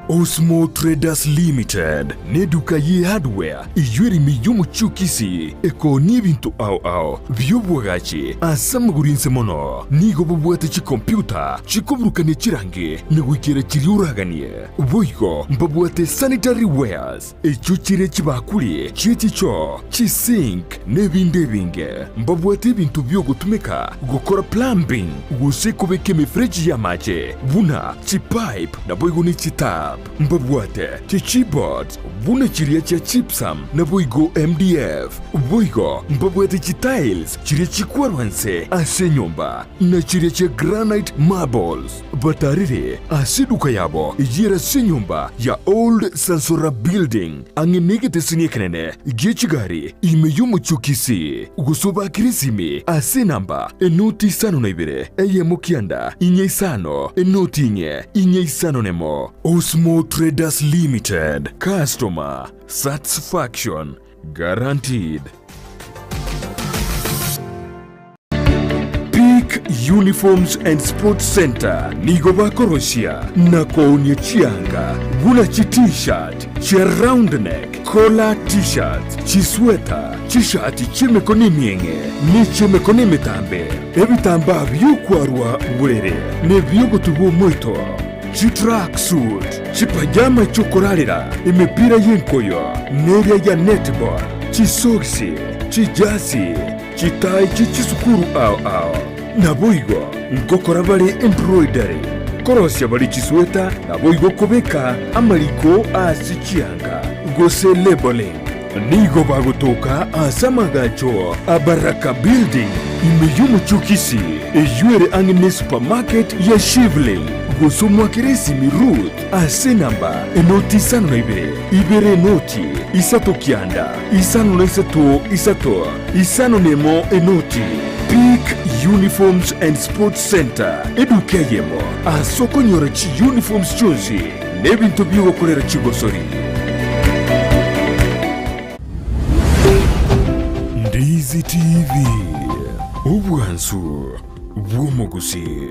Osmo Traders Limited neduka ye hardware eyio ere ime y'omochie o Kisii ekoonia ebinto ao ao bi'oboagachi ase amagoro inse mono. Nigo babwate chikompiuta chikoburukania chirangi na goikera chiria oraganie. Boigo mbabwate sanitary wares echio chire chibakuri chie chichoo, chisink na ebinde ebinge. Mbabwate ebinto bi'ogotumeka gokora plumbing gose kobeka emefereji y'amache buna chipipe naboigo ne chitap. Mbabwate chichiboards buna chiria chia gypsum naboigo MDF. Boigo mbabwate chitiles chiria chikwarwa nse ase enyomba, na chiria chia granite marbles. Batarire ase eduka yabo eyere ase enyomba ya Old Sansora Building, ang'e negeteseni ekenene gie chigari ime y'omochie o Kisii, gose obakere esimi ase enamba enoti isano na ibere, eyemo kianda, inye isano, enoti inye, inye isano nemo. Osmo Traders Limited, Customer Satisfaction Guaranteed. Peak Uniforms and Sports Center nigo bakorosia na koonia chianga buna chi t-shirt, chia round neck, collar t-shirts, chisweta, chishati chi'emekono emieng'e ne chi'emekono emetambe, ebitambaa bi'okwarwa borere na ebi'ogotuba omoito, chitracksuit, chipajama chi'okorarera, emepira y'enkoyo neria ya netball, chisogisi, chijasi, Chitai chie chisukuru ao ao. Naboigo ngokora bare embroidery, korosia bare chisweta, naboigo kobeka amariko ase chianga, gose labeling. Nigo bagotoka ase amagacho a Baraka Building ime y'omochie o Kisii, eyio ere ang'e ne supermarket ya Shivling, gose omwakere esimi Ruth ase enamba enoti isano na ibere, ibere enoti, isato kianda, isano na isato isato. Isano nemo enoti, Peak Uniforms and Sports Centre, eduka eyemo ase okonyora chiuniforms chionsi na ebinto bi'ogokorera chigosori. Ndizi TV, obwansu bw'omogusii.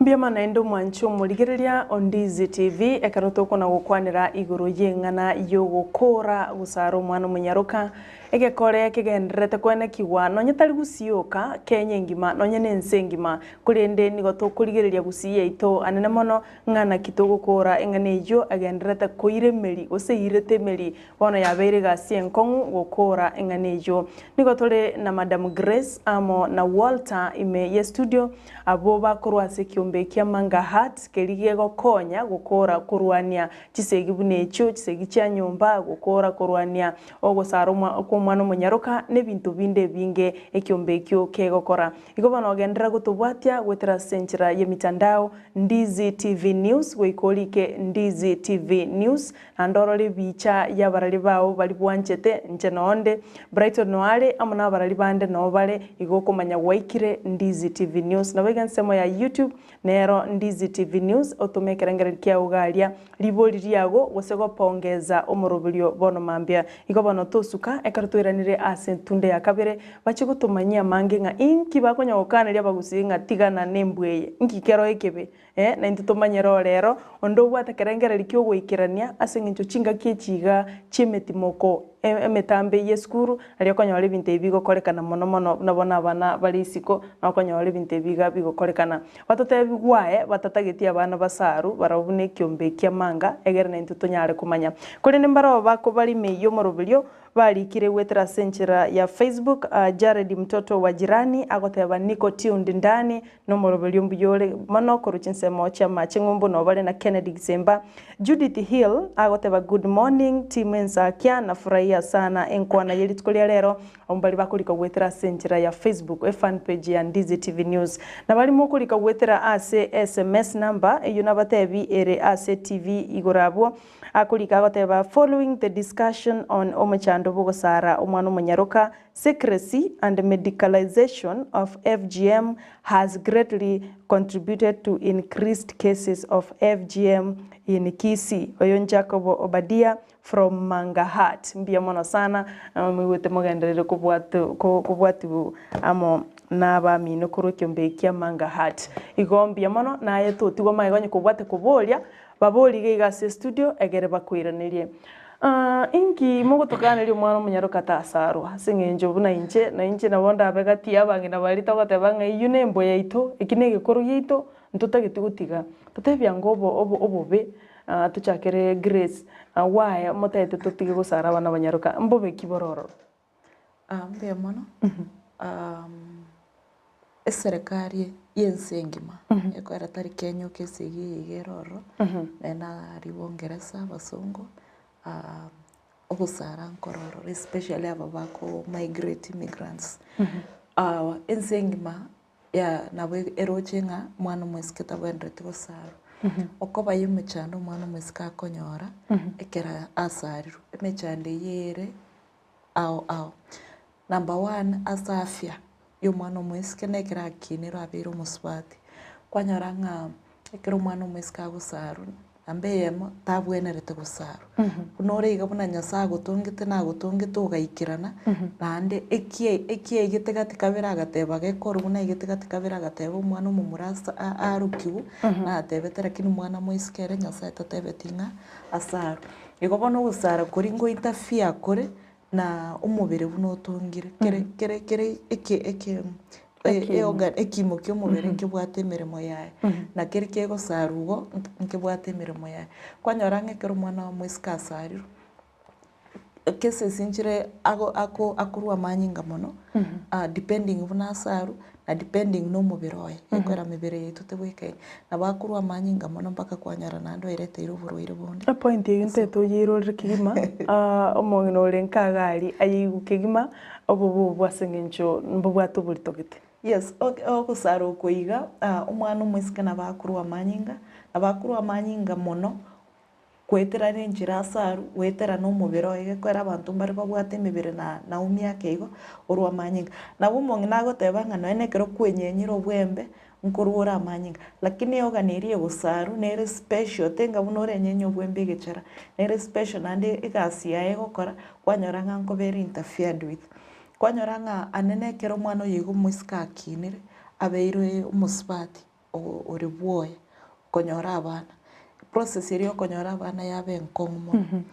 Mbuya naende omwanchi omorigereria o Ndizi TV ekero tokona gokwanera igoro y'eng'ana y'ogokora gosara omwana omonyaroka egekore kegendererete kwenekigwa nonye tari gusioka Kenya engima nonye na ense engima korende nigo tokorigereria gusii yaito anene mono ng'a naki togokora eng'ana eyio egendererete koira emeri gose eirete emeri bono yabeire egasi enkong'u gokora eng'ana eyio. Nigo tore na Madam Grace amo na Walter ime ye studio Abwo bakorwa ase ekiombe kia Mangahat, keria gegokonya gokora korwania chisegi buna echio, chisegi chia nyomba, gokora korwania ogosara kw'omwana omonyaroka, na ebinto binde ebinge ekiombe ekio kegokora. Igo bono genderera gotobwatia goetera ase enchera y'emitandao, Ndizi TV News, goika orike Ndizi TV News, naende orore ebicha y'abarari bao baria bwanchete, inche nonde, Brighton noare amo nabarari bande noo bare, igo okomanya gwaikire Ndizi TV News. Nabo iga ensemo ya YouTube nero Ndizi TV News, otome ekerengererio kiao iga aria, ribori riago gose gopongeza omoroberio bono mambia. Igo bono tosuka ekero twairanire ase entunde ya kabere, bache gotomanyia amange ng'a inki bakonya gokaneria abagusii ng'a tigana nembwa eye, inki kero ekebe? Ee, naintwe tomanyere orero onde obwate ekerengererio ki'ogoikerania ase engencho chingaki echi iga chi'emetimoko emetambe y'esukuru, nario okonyora ebinto ebi bigokorekana mono mono buna bono abana bare isiko, na okonyora ebinto ebi iga bigokorekana. Batotebiwe aye batatageti abana basaru barabwo buna ekiombe ki'amanga, egere naintwe tonyare komanya. Korende mbarabwo bakobara ime y'omoroberio Barikire goetera ase enchera ya Facebook, Jared mtoto wa jirani agoteba niko tuned ndani nomoroberio mbuya ore mono korwa chinsemo chi'amache ng'umbu nobare na Kennedy Gisemba. Judith Hill agoteba good morning team Ensakia nafurahia sana enkwana ye rituko ria rero abwo mbari bakorika goetera ase enchera ya Facebook e fan page ya Ndizi TV News. Nabari mokorika goetera ase sms number eyio nabatebi ere ase TV igoro abwo Akorika agoteba, Following the discussion on omochando bw'ogosara omwana omonyaroka, secrecy and medicalisation of FGM has greatly contributed to increased cases of FGM in Kisii. Oyo Jacob Obadia from Mangahat. Mbuya mono sana, moigwete mogenderere kobwatiwu amo nabamino korwa ekiombe kia Mangahat. Igo mbuya mono, naye totigwa magega onye kobwate koboria, Baborie iga ase estudio egere bakoiranerie. Inki mogotokaneria omwana omonyaroka tasarwa? Ase eng'encho buna inche, na inche nabo ndabe gati y'abang'ina baria togoteba ng'a eyio nembwa yaito, eki negekoro giaito, ntotageti gotiga. Totebia ngo obo obo obobe, tochakere Grace, why motagete totige gosara abana abanyaroka, mbobe ki bore ororo? Mbuya mono, eserekari y'ense engima ekoera tari Kenya oka esegi eye iga ere ororo, naende naria bongeresa abasongo, ogosara nkoro ororo especially aba bako migrate immigrants. Ense engima ya nabo eroche ng'a omwana omoiseke tabwenereti gosarwa. Okoba ya emechando omwana omoiseke akonyora ekero asarirwe, emechando eyio ere ao ao. Number one, ase afya ya omwana omoiseke na ekero akinire abeire omosubati, kwanyora ng'a ekero omwana omoiseke agosarwa, namba eyemo tabwenerete gosarwa. Buna ore iga buna Nyasaye agotongete nagotongete ogaikerana, naende ekie ekiaigete gati kabere agateba gekorwe buna aigete gati kabere agateba omwana omomura asa arokiwe, natebete lakini omwana moiseke ere Nyasaye tatebeti ng'a asarwe. Igo bono ogosara koria ngointerfere kore na omobere buna otongire, kere kere kere eke eke eorgan ekimo kia omobere nkebwate emeremo yaye, na keri kegosarwa igo nkebwate emeremo yaye. Kwanyora ng'a ekero omwana omoiseke asarirwe, cases nchire ago ako akorwa amanyinga mono, depending buna asarwe, na depending na omobere oye, ekiagera emebere yaito tebwekaini. Nabo akorwa amanyinga mono mpaka kwanyora naende oereteire oborwaire bonde. Epoint eyio ntaete oyeirorere kegima, omong'ina ore nkaga aria ayeigwe kegima, obobe obwo ase eng'encho mbobwate oborito gete. Yes, ogosara oko iga, omwana omoiseke nabo akorwa amanyinga, nabo akorwa amanyinga mono, Goetera nenchera ase arwe, goetera nomobere oye, egekoera abanto mbare babwate emebere na naumia ake igo, orwa amanyinga. Nabo omong'ina agoteba ng'a nonya nekero kwenyenyire obwembe, nkorwa ore amanyinga. Lakini eorgan eria egosarwa nere special, tenga buna orenyenye obwembe egechara, nere special naende egasi yaye egokora, kwanyora ng'a nkobera interfered with. Kwanyora ng'a ane nekero omwana oyo iga omoiseke akinire, abeirwe omosubati. ore bwoye okonyora abana, process eria yokonyora abana yaba enkong'u mono,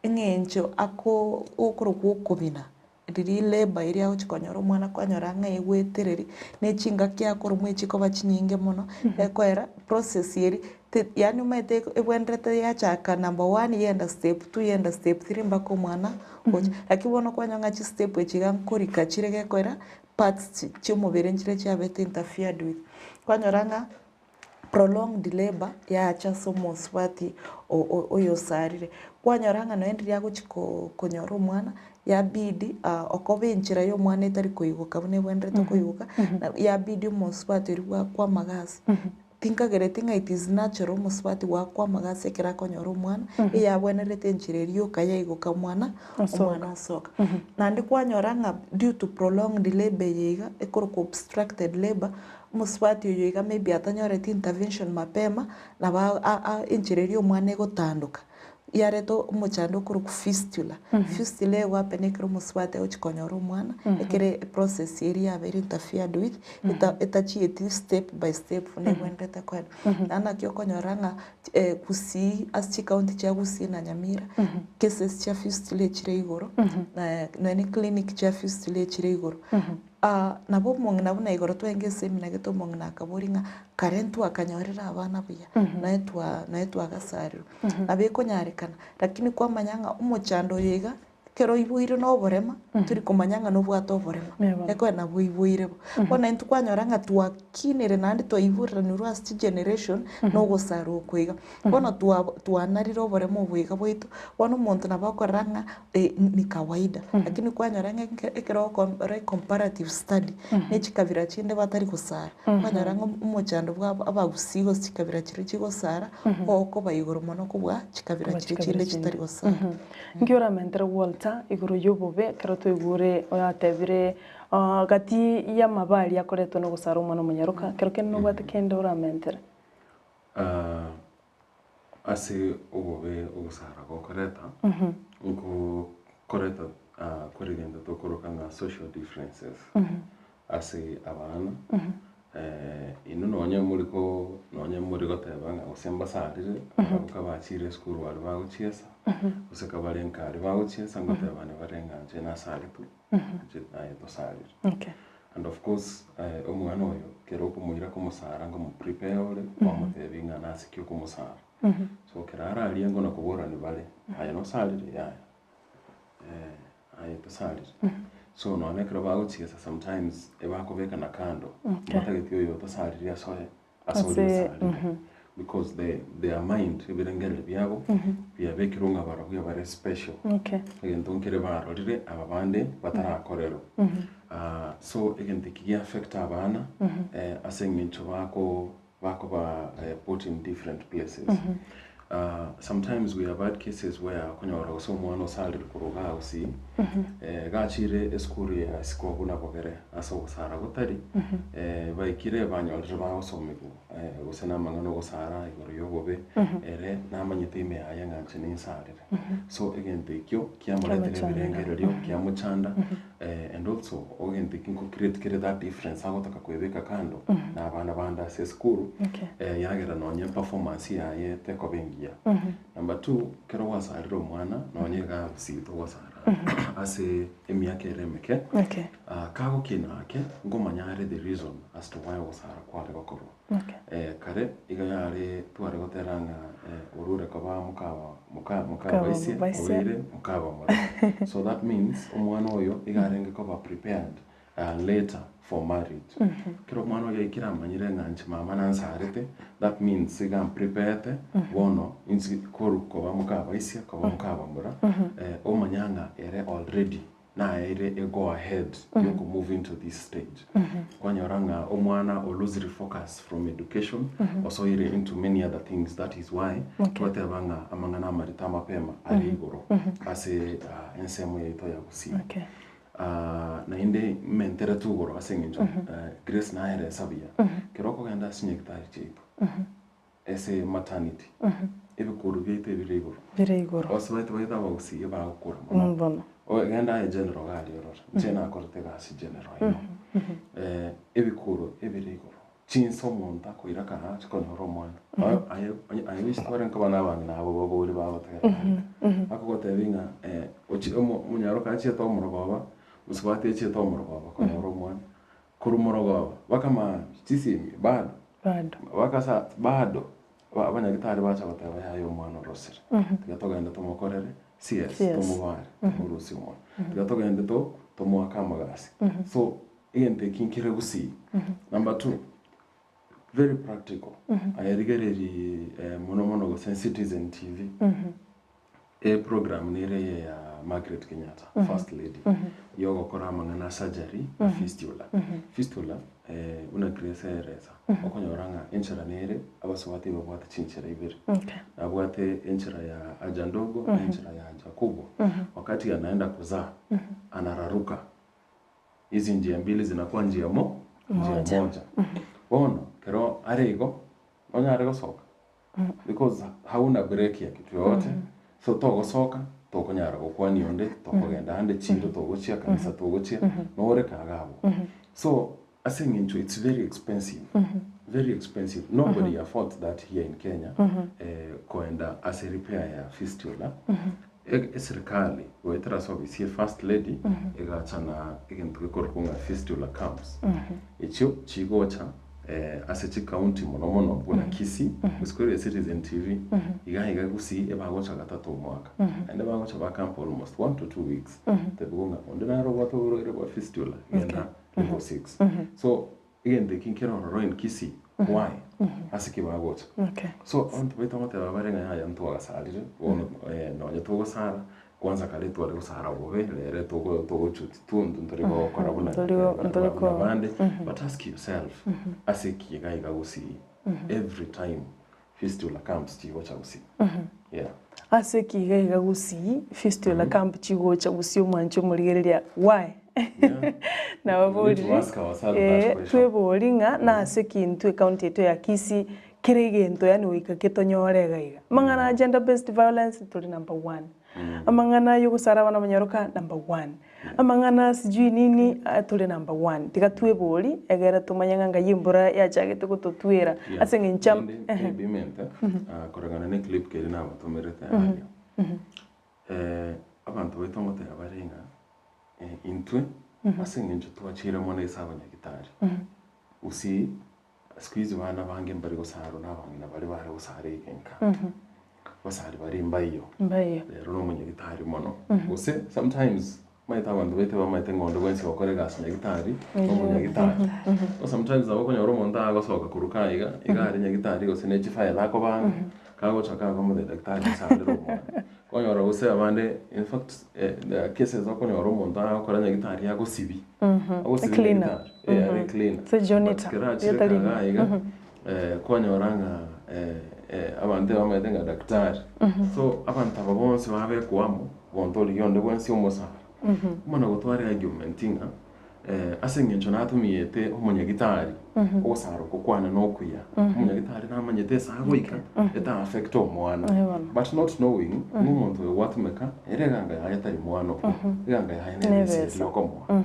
eng'encho ako okorokwa okobina, riria labour eria agochi konyora omwana kwanyora ng'a egwetereri, na echingaki akoromwa echikoba chinyinge mono, ekoera process eria te yaani omanyete ebwenerete yachaka number one yenda step two yenda step three mpaka omwana ocha. Lakini bono kwanyora ng'a chistep echi iga nkorika chire gekoera. parts chi'omobere nchire chiabete interfered with, kwanyora ng'a prolonged labour yacha ase omosubati oyosarire, kwanyora ng'a nonya riria agochi konyora omwana yabidi okoba enchera ya omwana etari koigoka buna ebwenerete koigoka, yabidi omosubati oria bwakwa amagasi. Tinkagereti ng'a it is natural omosubati goakwa amagasi ekero akonyora omwana, eyabwenerete enchera eria yoka yaigoka omwana, omwana osoka. Naende kwanyora ng'a due to prolonged labour eye iga, ekorokwa obstructed labour, omosubati oyo iga maybe atanyoreti intervention mapema, nabo enchera eria omwana egotandoka. Yareta omochando okorokwa fistula. Fistula eye gohappen ekero omosubati agochia konyora omwana, ekero eprocess eria yabeire interfered with, etachieti step by step buna ebwenerete koenda. Naende naki okonyora ng'a Gusii ase chicounty chia Gusii na Nyamira, cases chia fistula echire igoro, nonya clinic chia fistula echire igoro. Nabo omong'ina buna igoro twaenge esemina gete omong'ina akaboria ng'a kare ntwakanyorire abana buya, nonya twa nonya twagasarirwe. Nabo ekonyarekana, lakini kwamanya ng'a omochando oyo iga, ekero oiboire na oborema, tori komanya ng'a nobwate oborema, ekero nabo oiboire bo. Bono intwe kwanyora ng'a twakinire naende twaiboreranirwe ase chigeneration na ogosarwa oko iga. Bono twa twanarire oboremo obo iga bwaito, bono omonto nabo akorora ng'a ni kawaida, lakini kwanyora ng'a eke ekero ogokora ecomparative study, na chikabira chinde batari gosara, kwanyora ng'a omochando bwa abagusii gose chikabira chiria chigosara, okoba igoro mono kobua chikabira Kobua chiria chikabira chinde chinde. chitari gosara. Nki oramentere Walter igoro ya obobe ekero twaigure oyatebire gati y'amabe aria akoretwa na ogosara omwana omonyaroka, ekero kende nobwate kende oramentere? Ase obobe ogosara gokoreta, nkokoreta kore egento tokoroka ng'a social differences ase abana. Inwe nonye more ko nonye more goteba ng'a gose mbasarire, barabwo kabachire esukuru baria bagochiesa, gose kabare nka aria bagochiesa ngotebani bare ng'a inche nasaretwe, inche naye tosarire. Okay. And of course omwana oyo kero okomoira komosara ngomoprepare ore, kwamotebia ng'a nase ki okomosara. So kero ararie ngono koborani bare, aye nosarire? Yaya. Aye tosarire. So nonya ekero bagochiesa sometimes ebakobekana kando, mbatageti oyo otasariri asoe ase oria Ase- osarire. Because the, their mind, ebirengererio biabo, biabekirwe ng'a barobwo bare special. Okay. Egento nkere barorire aba bande batarakorerwa. Ah, so egento eki gia affect abana ase eng'encho bako bakoba put in different places. Sometimes we have had cases where okonyora gose omwana osarire korwa igaa gusii, gachire esukuru ya isiko buna bogere ase ogosara gotari, baikire banyorire bagosomigwa gose na amang'ana ogosara igoro ya obobe, ere namanyete ime yaye ng'a inche ninsarire. So egento ekio kiamoretera ebirengererio, kiamochanda and also egento ekio nko create kere that difference agotaka koebeka kando na abana bande ase esukuru Okay. yagera nonye performance yaye tekoba engiya. Number two, ekero gwasarire omwana nonye iga gusii togosara ase emiaka ere emeke, Okay. kagokina ake nkomanya are the reason as to why ogosara kware gokorwa. Okay. Kare iga yare tware gotera ng'a orure koba mokaba moka Mokaba mokabaisia mobaisia. obeire mokaba more. So that means omwana oyo iga arenge koba prepared later for marriage. Ekero omwana oyo aikire amanyire ng'a inche mama nansarete, that means iga ampreparete bono inche korwa koba mokabaisia koba mokaba mora, omanya ng'a ere already naeire e go ahead yoko move into this stage. Kwanyora ng'a omwana o losire focus from education osoire into many other things that is why twateba ng'a amang'ana amarito amapema are igoro ase ensemo yaito ya Gusii. Okay. Naende menterete igoro ase eng'encho Grace naye ere buya, ekero okogenda ase chinyagitari chiaito ase maternity, ebikuru biaito ebire igoro. Bire igoro. Osibete baito abagusii ebagokura mono. Bono. Genda aye general iga aria orore, inche nakorete egasi general imo. Ebikuro ebire igoro, chinsa omonto akoira kaa ache konyora omwana, aye aye wish tware nkoba na abang'ina abo babori bagotegerera arika. Akogotebia ng'a ochi omo omonyaroka achiete omorogoba, mosubati achiete omorogoba konyora omwana, korwa morogoba mpaka maambia chisimi bado, Bado. mpaka saa bado, abanyagitari bacha goteba yaya omwana orosire, tiga togende tomokorere CS, CS. tomobare, tomorusie omwana, tiga togende to tomoake amagasi. So egento eki nkere gusii. Number two, very practical, aye rigereria mono mono gose Citizen TV, eprogram nere eye ya Margaret Kenyatta, first lady, yogokora amang'ana a surgery na fistula. Fistula, buna Grace aeresa, okonyora ng'a enchera nere abasubati babwate chinchera ibere. Okay. Nabwate enchera ya haja ndogo na enchera ya haja kubwa. Wakati anaenda kuzaa, anararuka. Hizi njia mbili zinakuwa njia mo, njia Moja. moja. Bono, kero are igo, nonyare gosoka because hauna break ya kitu yoyote so togosoka tokonyara gokwania onde tokogenda ande chiro togochia kanisa togochia nore kaga abwo so ase eng'encho it's very expensive very expensive nobody affords that here in Kenya koenda ase repair ya fistula eserikali goetera ase ofisi ya first lady egacha na egento gekorokwa ng'a fistula camps echio chigocha ase chicounty mono mono buna Kisii gose kore Citizen TV iga iga Gusii ebagocha gatato omwaka naende bagocha bacamp almost 1 to 2 weeks tebigo ng'a onde naro obwate oborwaire bwa fistula genda level 6 so egento eki nkere ororo in Kisii why ase ki bagocha Okay. so abanto baito goteba bare ng'a yaya ntwagasarire bono nonye togosara kwanza kare tware gosara bobe rere togo togochuti tundu ntori gokora buna Ntori buna bande but ask yourself ase ki iga iga Gusii every time fistula camps chigocha Gusii yeah Ase ki iga iga Gusii, fistula camp chigocha Gusii omwancho omorigereria why? Yeah. Nabo We need to borire ask ourselves that question. twebori ng'a nase ki intwe ecounty yaito ya Kisii kera egento yaani goika ketonyore iga iga. Amang'ana a gender based violence tori number one. Amang'ana ay'ogosara abana abanyaroka number one. Amang'ana sijui nini tore number one. Tiga twebori egere tomanye ng'a ngai embura yachagete gototwera ase eng'encho am Naende ebimente koreng'ana ne clip keria nabatomerete aria, abanto baito ngoteba bare ng'a intwe ase eng'encho twachire mono ase abanyagitari, gusii siku hizi bana bange mbari gosarwa na abang'ina baria bare gosara egenka, basari baria mbaiyo, Mbaiyo. rero na omonyagitari mono. Gose sometimes omanyete abanto baito bamaete ng'a onde bwensi ogokora egasi nyagitari, na omonyagitari. Bono sometimes nabo okonyora omonto agosoka korwa iga iga, iga are nyagitari gose ne chifile akobanga, kagocha kakomotebia daktari nsarere omwana. Okonyora gose abande in fact there are cases okonyora omonto agokora nyagitari agosibi, agosibi Cleaner. nyagitari, eh are cleaner. Se janitor, But kero achire rieta rinde. kaga iga, kwanyora ng'a abanto ebamaete ng'a daktari. So abanto aba bonsi babekwa amo, monto origia onde bwensi omosara. Omana gotwara argument ng'a ase eng'encho natumiete omonyagitari, ogosara okwo kwane nokuya, omonyagitari namanyete ase agoika, eta affect omwana. But not knowing, ng'a omonto oyo gwatumeka, ere eganga yaye tari mwana okwo, eganga yaye nere Nebesa. esegi okomoa.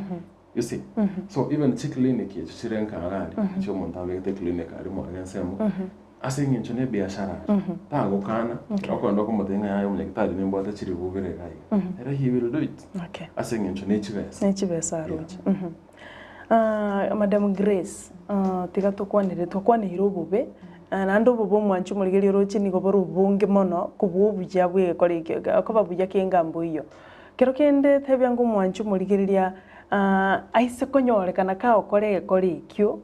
You see? So even chiclinic echi chire nka iga aria, echi omonto abegete clinic aria mwage ensemo, ase eng'encho na ebiashara aria, tagokana, okogenda okomotebia ng'a yaya omonyagitari nimbwate chiribu bire iga iga, ere he will do it. Okay. Ase eng'encho ne chibesa. Ne chibesa aroche. Ah, Madam Grace, ah, tiga tokwanere twakwaneire obobe, ah, naende obobe omwanchi omorigereria oroche nigo bore obonge mono kobua obuya bwa egekora ekio, okoba buya kengambo eyio. Kero kende tebia ng'a omwanchi omorigereria aise konyorekana kagokora egekora ekio,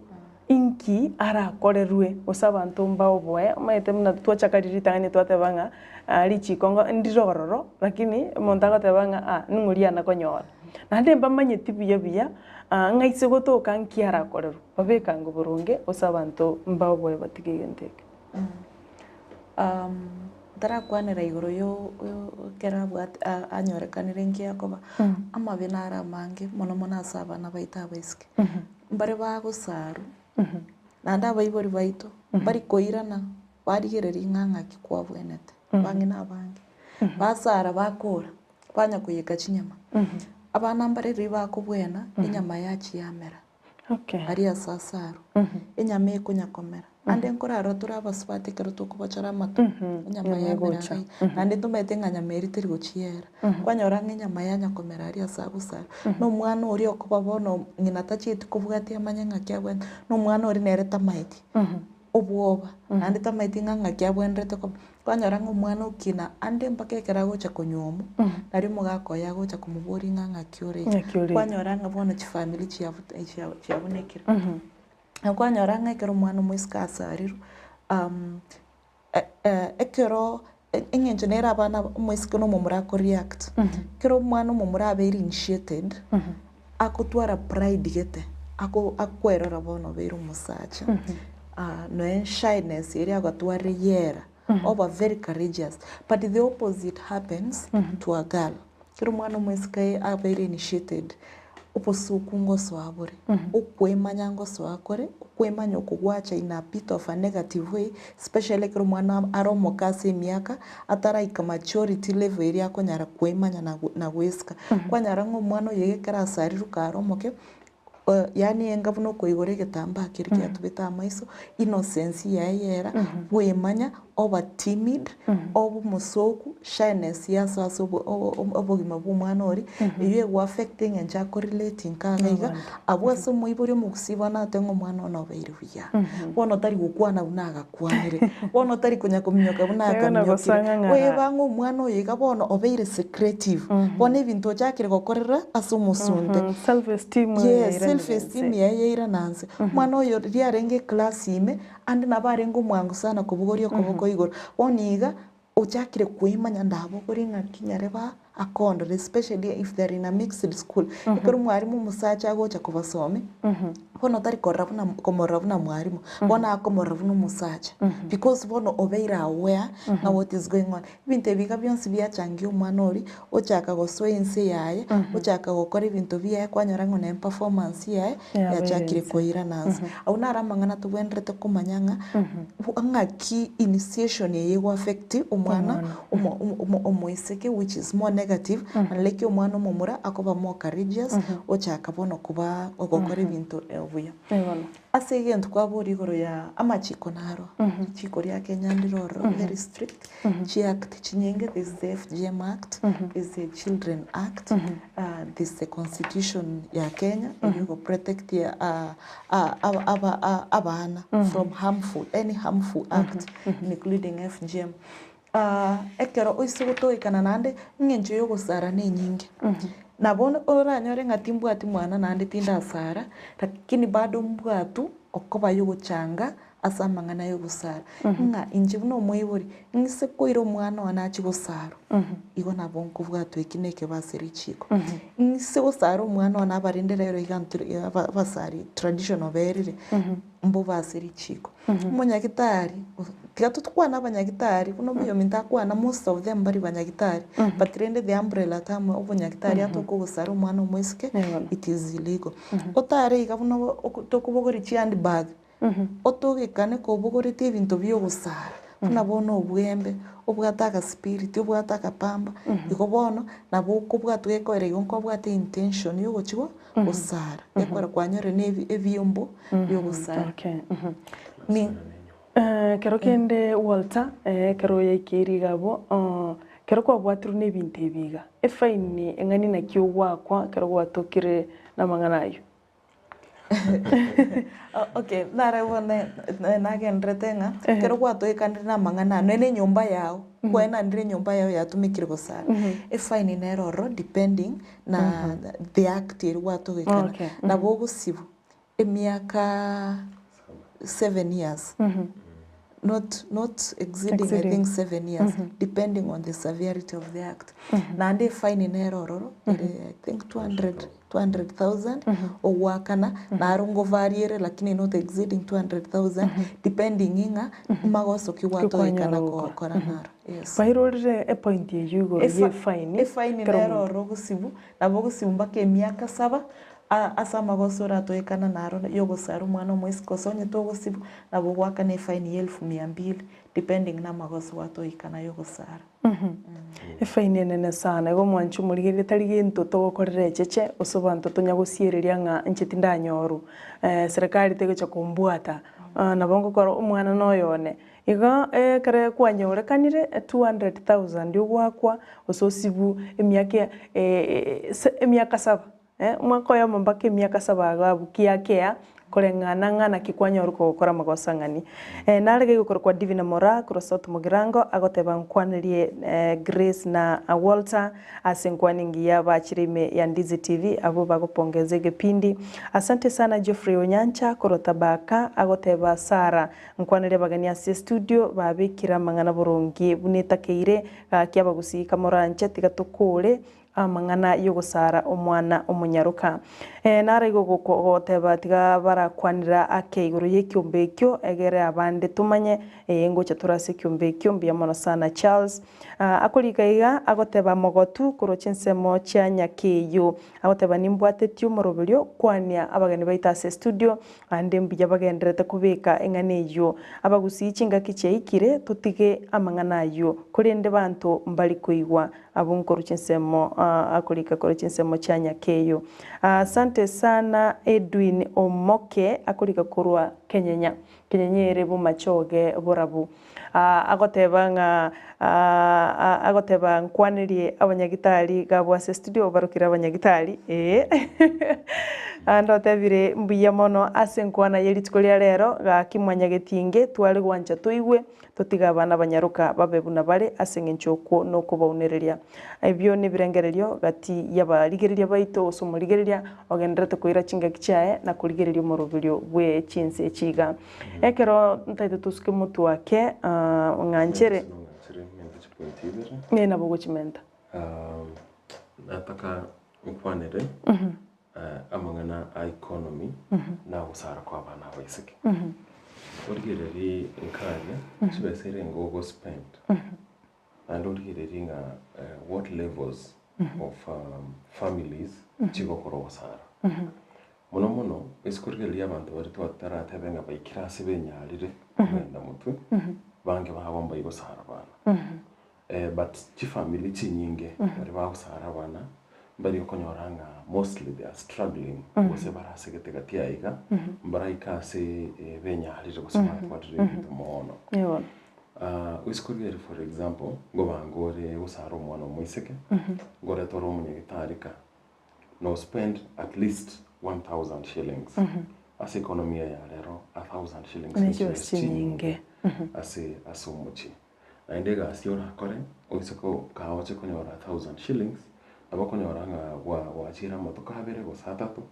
inki arakorerwe gose abanto mbaoboe, omanyete buna twachaka riria ritang'ani twateba ng'a richiko ngo ndire ororo, lakini omonto agoteba ng'a ah ning'o riana konyora. Naende mbamanyeti buya buya ng'a aise gotoka nki arakorerwe, babekange boronge gose abanto mbaoboe batige egento ekio. Ntarakwanera igoro yo ekero abwate anyorekanire nki akoba, amabe naro amange mono mono ase abana baito abaiseke. Mbare bagosarwa, naende abaibori baito mbari koirana barigereria ng'a ng'aki kwabwenete, abang'ina abange. Basara bakora, banya koiyeka chinyama, abana mbare riria bakobwena enyama yachia yamera. Okay. Aria ase asarwa, enyama ekonya komera. Ande nkorarora tore abasubati ekero tokobochora amato, enyama Enyama yamera egocha. iga. Naende ntomanyete ng'a nyama eria teri gochiera. Kwanyora ng'a enyama yanya komera aria ase agosarwa. Na omwana oria okoba bono ng'ina tachieti kobwatia amanye ng'aki abwate, na omwana oria nere tamaeti. Obwoba, naende tamaeti ng'a ng'aki abwenerete koba. Kwanyora ng'a omwana okina ande mpaka ekero agocha konyuomwa, nario omogaka oye agocha komoboria ng'a ng'aki ore iga. Ng'aki ore iga. Kwanyora ng'a bono chifamiri chiabu chia chiabunekire. Na kwanyora ng'a ekero omwana omoiseke asarirwe, ekero eng'encho nere abana omoiseke na omomura ako react, ekero omwana omomura abeire initiated, agotwara pride gete, ako akwerora bono obeire omosacha, nonya shyness eria agatwarire yera, oba very courageous. But the opposite happens to a girl. Ekero omwana omoiseke abeire initiated, obosuku ngosoa bore, okwemanya ngosoa kore, okwemanya oko gwacha in a bit of a negative way, especially ekero omwana are omoke ase emiaka, ataraika maturity level eria akonyara kwemanya na na goesika. Kwanyora ng'a omwana oyo iga ekero asarirwe kare omoke, yaani enga buna okoigora egetambaa keria kiatubete amaiso, innocence yaye yera, bwemanya, oba timid, oba omosoku, shyness yasoa ase obo obogima bwa omwana oria, eywo ego affect eng'encho ako relate nka iga iga, abwo ase omoibori omogusii bono agotebi ng'a omwana one obeire buya, bono tari gokwana buna agakwanire, bono tari konya kominyoka buna Bono akaminyokire, gosang'ang'ara. oeba ng'a omwana oyo iga bono obeire secretive, bono ebinto ochakire gokorera ase omosunte. Self esteem Yes, yairana self esteem inse. yaye yairana nse. Omwana oyo riria arenge eclass ime, Ande nabo arenge omwango sana kobogoria okoboko igoro. Bono iga ochakire koimanya ndabogorie ng'aki nyarebe aa, Akondora especially if they are in a mixed school, ekero omwalimu omosacha agocha kobasomia, bono tari korora buna komorora buna mwalimu, bono akomorora buna omosacha because bono obeire aware ng'a what is going on. Ebinto ebi iga bionsi biachangia omwana oria, ochaka gosoa ense yaye, ochaka gokora ebinto biaye kwanyora ng'a nonye performance yaye Yabeire yachakire inse. koirana nse. Abwo naro amang'ana tobwenerete komanya ng'a ng'aki initiation eye ego affect omwana omo omo omoiseke which is more negative unlike omwana omomura akoba more courageous ochaka bono koba ogokora ebinto buya. Ase egento kwaboria igoro ya amachiko naro, richiko ria Kenya ndire ororo very strict, chiact chinyinge there is the FGM act, there is the children act, there is the constitution ya Kenya eywo ego protect abana from harmful any harmful act including FGM. Ekero oise gotoekana naende eng'encho y'ogosara nenyinge. Nabo oranyore ng'a timbwati mwana naende tindasara, lakini bado mbwatu okoba yogochanga ase amang'ana y'ogosara. Ng'a inche buna omoibori, ng'ise koira omwana one achie gosarwa, igo nabo nkobwatwa eki na ekebe ase richiko. Ng'ise gosara omwana one abarende rero iga ntore abasari traditional berire, mbobe ase richiko. Omonyagitari, tiga tokwane abanyagitari, buna omoyominto akwana most of them mbari banyagitari, but rende the umbrella term obonyagitari atoke ogosara omwana omoiseke, it is illegal. Otare iga buna tokobogoria chihandbag, otogekane kobogoretie ebinto bia ogosara, buna bono obwembe, obwate agasipiriti, obwate akapamba, igo bono nabo okobwatwa gekoera igo nkobwate intention ya ogochi go gosara, gekogera kwanyorire na ebiombo bia ogosara. Ni. Ekero kende Walter, ekero yaikeire iga abwo, ekero kwabwatirwe na ebinto ebi iga, efaini eng'ani naki ogwakwa ekero gwatokire namang'ana ayio? Okay, nare bono nagenderete ng'a ekero gwatoekanire na amang'ana aya, nonye na enyomba yago, kwaenanire enyomba yago yatumekire gosara, efaini nere ororo depending na the act eria gwatogekana. Nabo ogosibwa emiaka 7 years, not not exceeding I think 7 years depending on the severity of the act. Naende efaini nere ororo ere I think 200 200,000 ogoakana naro ngovarie ere lakini not exceeding 200,000 depending ng'a magoso ki gwatoekana gokora naro. Yes. Bairorire epoint eyio igoro Efa- y'efaini Efaini ekero nere omonto. ororo ogosibwa, nabo ogosibwa mpaka emiaka saba, a- ase amagoso oratoekana naro yogosara omwana omoiseke gose onye togosibwa, nabo ogoakana efaini ya elfu mia mbili depending na amagoso gwatoekana yogosara. Efaini enene sana, igo omwanchi omorigereria tari gento togokorera echeche gose abanto tonya gosiereria ng'a inche tindanyorwa, serikali tegocha kombwata, nabo ngokora omwana noyo one. Igo ekero kwanyorekanire 200,000 ogoakwa gose osibwe emiaka emiaka saba, omwaka oyomo mpaka emiaka saba iga abwo kiakea koreng'ana ng'a naki kwanyorwa kogokora amagoso ang'ani. Nare iga igokorokwa Divina Moraa korwa South Mugirango agoteba nkwanerie Grace na Walter ase enkwana engiya bachire ime ya Ndizi TV abwo bagopongeza egepindi. Asante sana Geoffrey Onyancha korwa Tabaka agoteba Sarah Nkwanere abageni ase estudio babekire amang'ana boronge buna etakeire, gaki abagusii kamoranche tiga tokore amang'ana yogosara omwana omonyaroka. Naro igo goteba tiga barakwanera ake igoro yekiombe ekio egere abande tomanye ee ngocha tore ase ekiombe ekio mbuya mono sana Charles. Akorika iga agoteba mogotu korwa chinsemo chia Nyakeyo agoteba nimbwatetie omoroberio kwania abageni baito ase estudio Naende mbuya bagendererete kobeka eng'ana eyio. Abagusii chingaki chiaikire, totige amang'ana ayio. Korende banto mbari koigwa abwo nkorwa chinsemo akorika korwa chinsemo chia Nyakeyo. Asante sana Edwin Omoke akorika korwa Kenyenya. Kenyenya ere bomachoge borabu. Agoteba ng'a agoteba nkwanerie abanyagitari iga abwo ase studio obarokire abanyagitari ee. Naende otebire mbuya mono ase enkwana ye rituko ria rero, gaki mwanyagetinge tware gwancha toigwe, totige abana abanyaroka babe buna bare ase eng'encho okwo nokobaunereria. Ebio nebirengererio gati y'abarigereria baito gose omorigereria ogendererete koira chingaki chiaye na korigereria omoroberio bwe chinse echi iga. Ekero ntaete tosuke motwe ake, ng'anchere. Ng'anchere ng'ente chipointi ibere. Ee nabo ogochimenta. Nataka nkwanere amang'ana a economy na ogosara kwa abana abaiseke. Origererie nkaria chibesa ere ogo spend naende origererie ng'a what levels of families chigokora ogosara. Mono mono ase korigereria abanto baria twataratebe ng'a baikire ase benyarire kogenda motwe, bange babo mbaigosara abana. But chifamiri chinyinge baria bagosara abana mbari okonyora ng'a mostly they are struggling gose bare ase egetegati aye iga, mbaraike ase benyarire gose batwarire ebinto mono. Gose korigereria for example, ngobanga ore gosara omwana omoiseke, ngoreta ore omonyagetari ka, no spend at least 1000 shillings. Ase economy eye ya rero, a thousand shillings Ne ne chibesa chibesa chinyinge. chinyinge ase ase omochie. Naende egasi orakore, oise ko kaoche konyora a thousand shillings, nabo okonyora ng'a gwa gwachire amatuko abere gose atato,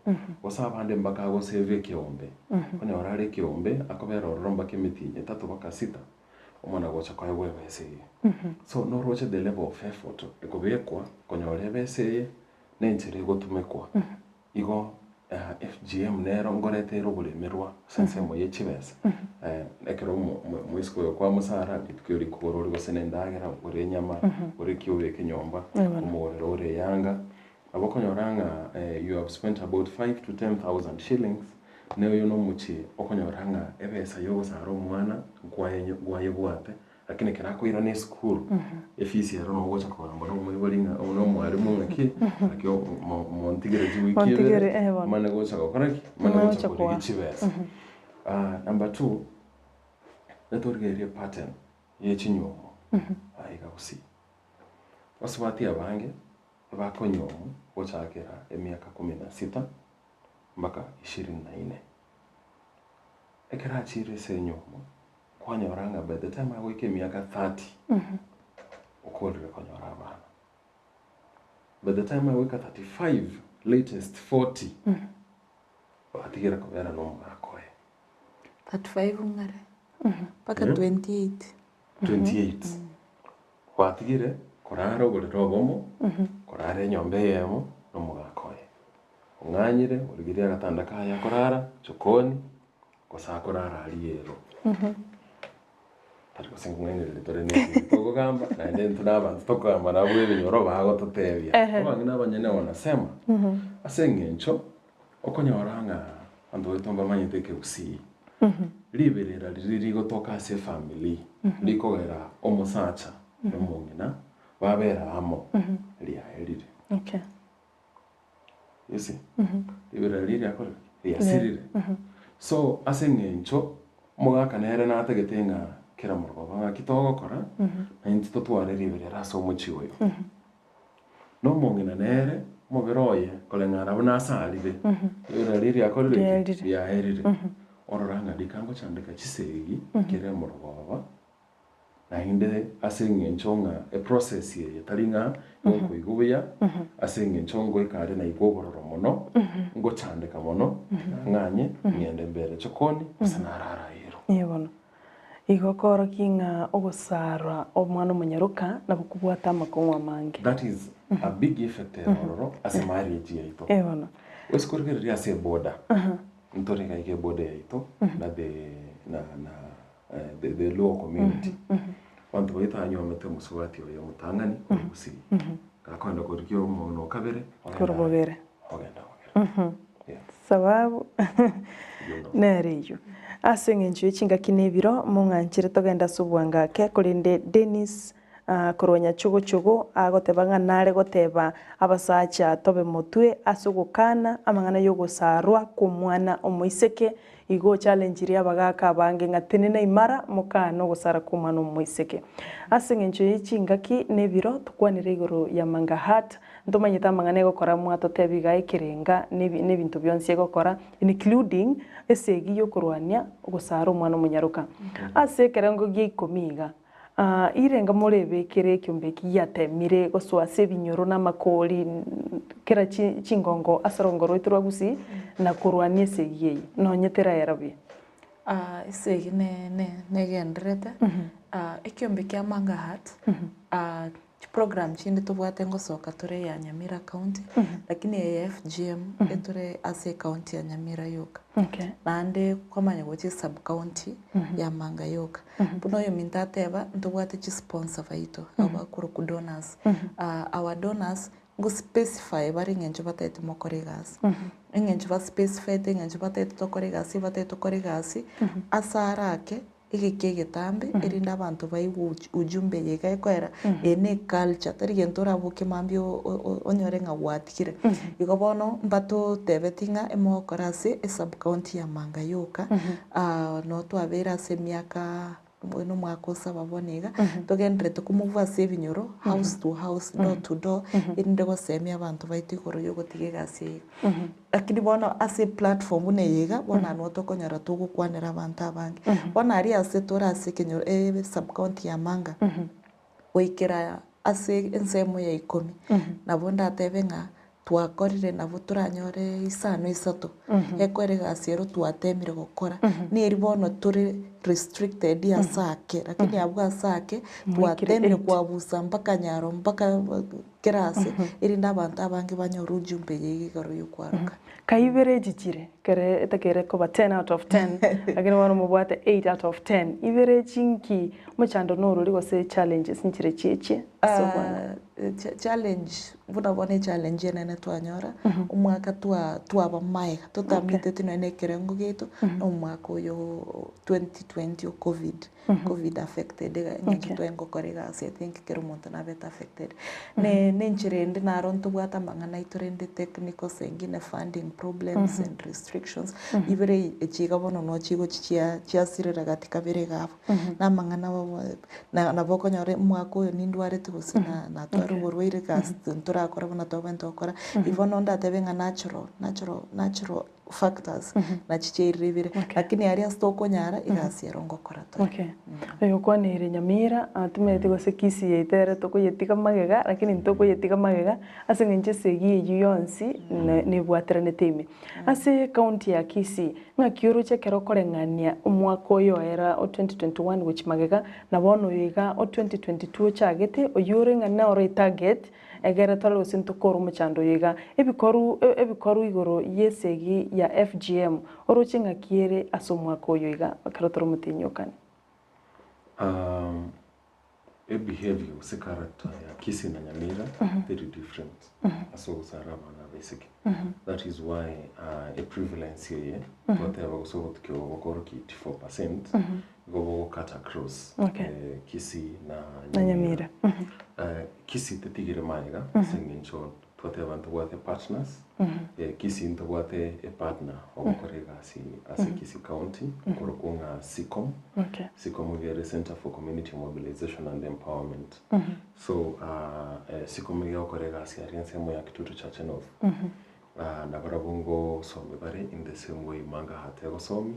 gose abande mpaka agosave ekeombe. Okonyora are ekeombe, akobera ororo mpaka emetienyi etato mpaka sita, omwana gocha koegwa ebesa eye. So noroche the level of effort ekobekwa konyora ebesa eye, na enchera egotumekwa. Igo FGM nero nkoreta ere oboremerwa ase ensemo ye chibesa. Ekero omoiseke oyo kwamosara, rituko erio rikogora ore gose na endagera, ogore enyama, ogore eki obeke nyomba, omogorere ore eyanga. Nabo okonyora ng'a you have spent about 5 to 10,000 shillings, na oyo na omochie okonyora ng'a ebesa ya ogosara omwana nkwayebwate, lakini ekero akoirana esukuru, efees ero nabo ogocha kogamba na omoibori ng'a na omwalimu ng'aki, naki montigere chiwiki ibere, Montigere, eh, bono. mane gocha gokora ki? Mane Mane gocha gocha korigia koa. chibesa. Number two, natorigererie pattern ye chinywomo aiga gusii. Basubati abange bakonywomu gochakera emiaka 16 mpaka 24. Ekero achire ase enywomo, kwanyora ng'a by the time agoika emiaka 30, okorire konyora abana. By the time agoika 35, latest 40, batigire kobera na omogaka oye. 35 ng'are mpaka 28. 28. Gwatigire korara oborere obomo, korara enyomba eyemo na omogaka oye. Ong'anyire, origirie agatanda kaye akorara, jokoni, gose akorara aria ero. Tari gose nkong'ainereria tore na esegi tokogamba, naende intwe na abanto tokogamba nabwo ebinyoro bagototebia. Abang'ina abanyene wanasema, ase eng'encho, okonyora ng'a abanto baito mbamanyete ekegusii, riberera riria rigotoka ase efamiri, rikogera omosacha na omong'ina babera amo, riaerire. You see? Riberera riria riakorire ki? Riasirire. So ase eng'encho omogaka nere natagete ng'a kera morogoba ng'aki togokora, na intwe totware riberera ase omochie oyo. Na omong'ina nere, omobere oye koreng'ana buna asarire, riberera riria riakorire ki? Riaerire. Riaerire. Orora ng'a rika ngochandeka chisegi kera emorogoba, naende ase eng'encho ng'a eprocess eye tari ng'a nkoigwa buya, ase eng'encho ngoika are naigwa obororo mono, ngochandeka mono, tiga ng'anye, ng'ende mbere chokoni, gose narara ero. Ee bono, igo korokia ng'a ogosarwa omwana omonyaroka nabo kobwate amakong'u amange. That is a big effect ere ororo ase marriage yaito. Ee bono. Gose korigereria ase eboda, ntore iga iga eboda yaito na the na na the Luo community. Abanto baito anywomete omosubati oyo omotang'ani korwa Gusii. Gakoenda korigia omong'ina o kabere, ogenda Korwa bobere. Ogenda bobere. Yeah. Sababu You know. nere eyio. Ase eng'encho ye chingaki na ebiro, mong'anchire togende ase obwangake, korende Dennis korwa Nyachogochogo agoteba ng'a nare goteba abasacha tobe motwe ase ogokana amang'ana y'ogosarwa kw'omwana omoiseke, igo ochallengirie abagaka abange ng'a tenena imara mokane ogosara kw'omwana omoiseke. Ase eng'encho ye chingaki na ebiro tokwanire igoro ya Mangahat, ntomanyete amang'ana egokora mwatotebia iga ekerenga na ebinto bionsi egokora including esegi y'okorwania ogosara omwana omonyaroka. Ase ekerengo gia ikomi iga, Irenga morebekere ekiombe eki giatemire gosoa ase ebinyoro na amakori kera chingongo ase orongo rwaito rwa Gusii na korwania esegi eye, nonye teraera buya. Esegi negendererete, ekiombe kia Manga Heart. Chiprogram chinde tobwate ngosoka tore ya Nyamira county, lakini eye ya FGM etore ase ecounty ya Nyamira yoka. Okay. Naende kwamanya gocha esub county ya Manga yoka. Buna oyominto ateba, ntobwate chisponsor baito, abwo bakorokwa donors. Our donors, ngo specify bare eng'encho batagete mokore egasi. Eng'encho ba specifyete eng'encho batagete tokore egasi, batagete tokore egasi, ase arake, egeka egetambe, erinde abanto baigwe ujumbe eye iga ekoera, eye ne eculture, tari gento oraboke mambia onyore ng'a gwatigire. Igo bono mbatotebeti ng'a emogokora ase esub county ya Manga yoka, noo twabeire ase emiaka oyo na omwaka osaba bono iga, togendererete komobua ase ebinyoro, house to house, door to door, erinde gosemia abanto baito igoro ya ogotiga egasi eye. Lakini bono ase eplatform buna eye iga, bono anwo tokonyora togokwanera abanto abange. Bono aria ase tore ase ekenyoro esub county ya Manga, goikera ase ensemo ya ikomi, nabo ndatebe ng'a twakorire nabo toranyore isano isato, ekoera egasi ero twatemire gokora, neri bono tore restricted ase ake, lakini abwo ase ake, Mwaikire twatemire eight. kwabusa mpaka nyaro mpaka kera ase, erinde abanto abange banyore ujumbe eye iga igoro ya okwaroka. Kaibere echichire, kere etakere koba 10 out of 10, lakini bono mobwate 8 out of 10. Ibere echi nki, omochando norori gose challenges nchire chiechie ase obwango? Challenge buna bono echallenge enene twanyora, omwaka twa twaba maega totamiteti nonye na ekerengo giaito, na omwaka oyo 2020 o covid, covid affected iga eng'encho Okay. twaye gokora egasi I think kera omonto nabete affected. Ne ne enchera ende naro ntobwate amang'ana aito rende technical saa ingine funding problems and restrictions, ibere echi iga bono no chigochi chia chiasirera gati kabere iga abwo. Na amang'ana na nabo okonyora omwaka oyo nindwarete gose na natware oborwaire gasi ntorakora buna twabwenerete gokora, igo bono ndatebe ng'a natural natural natural factors nachi chiairire ibere, lakini aria ase tokonyara egasi ero ngokora tore. Okay. Oyo okwaneire Nyamira, atimaeti gose Kisii yaito ere tokoyetiga magega, lakini ntokoyetiga magega ase eng'encho esegi eyio yonsi ne nebwateranete ime. Ase ecounty ya Kisii, ng'aki oroche ekero okoreng'ania omwaka oyo oera o 2021 gochia magega, na bono oyo iga o 2022 ochagete, oyio ore ng'a noro etarget, egere tore gose ntokore omochando oyo iga. Ebikoru ebikoru igoro y'esegi ya FGM, oroche ng'aki ere ase omwaka oyo iga ekero tore omotinyokani. Ebehavior gose character ya Kisii na Nyamira very different ase ogosara abana abaiseke. That is why eprevalence eye twateba gose obotuki obo bokorokia 84% igo bogo cut across Kisii na Na Nyamira. Kisii tetigire maega ase eng'encho twateba ntobwate partners, Kisii ntobwate epartner ogokora egasi ase Kisii county okorokwa ng'a SICOM. Okay. SICOM iga ere Centre for Community Mobilization and Empowerment. So SICOM iga egokora egasi aria ensemo ya Kitutu Chache North. Nabarabwo ngosomi bare in the same way Manga Heart egosomi,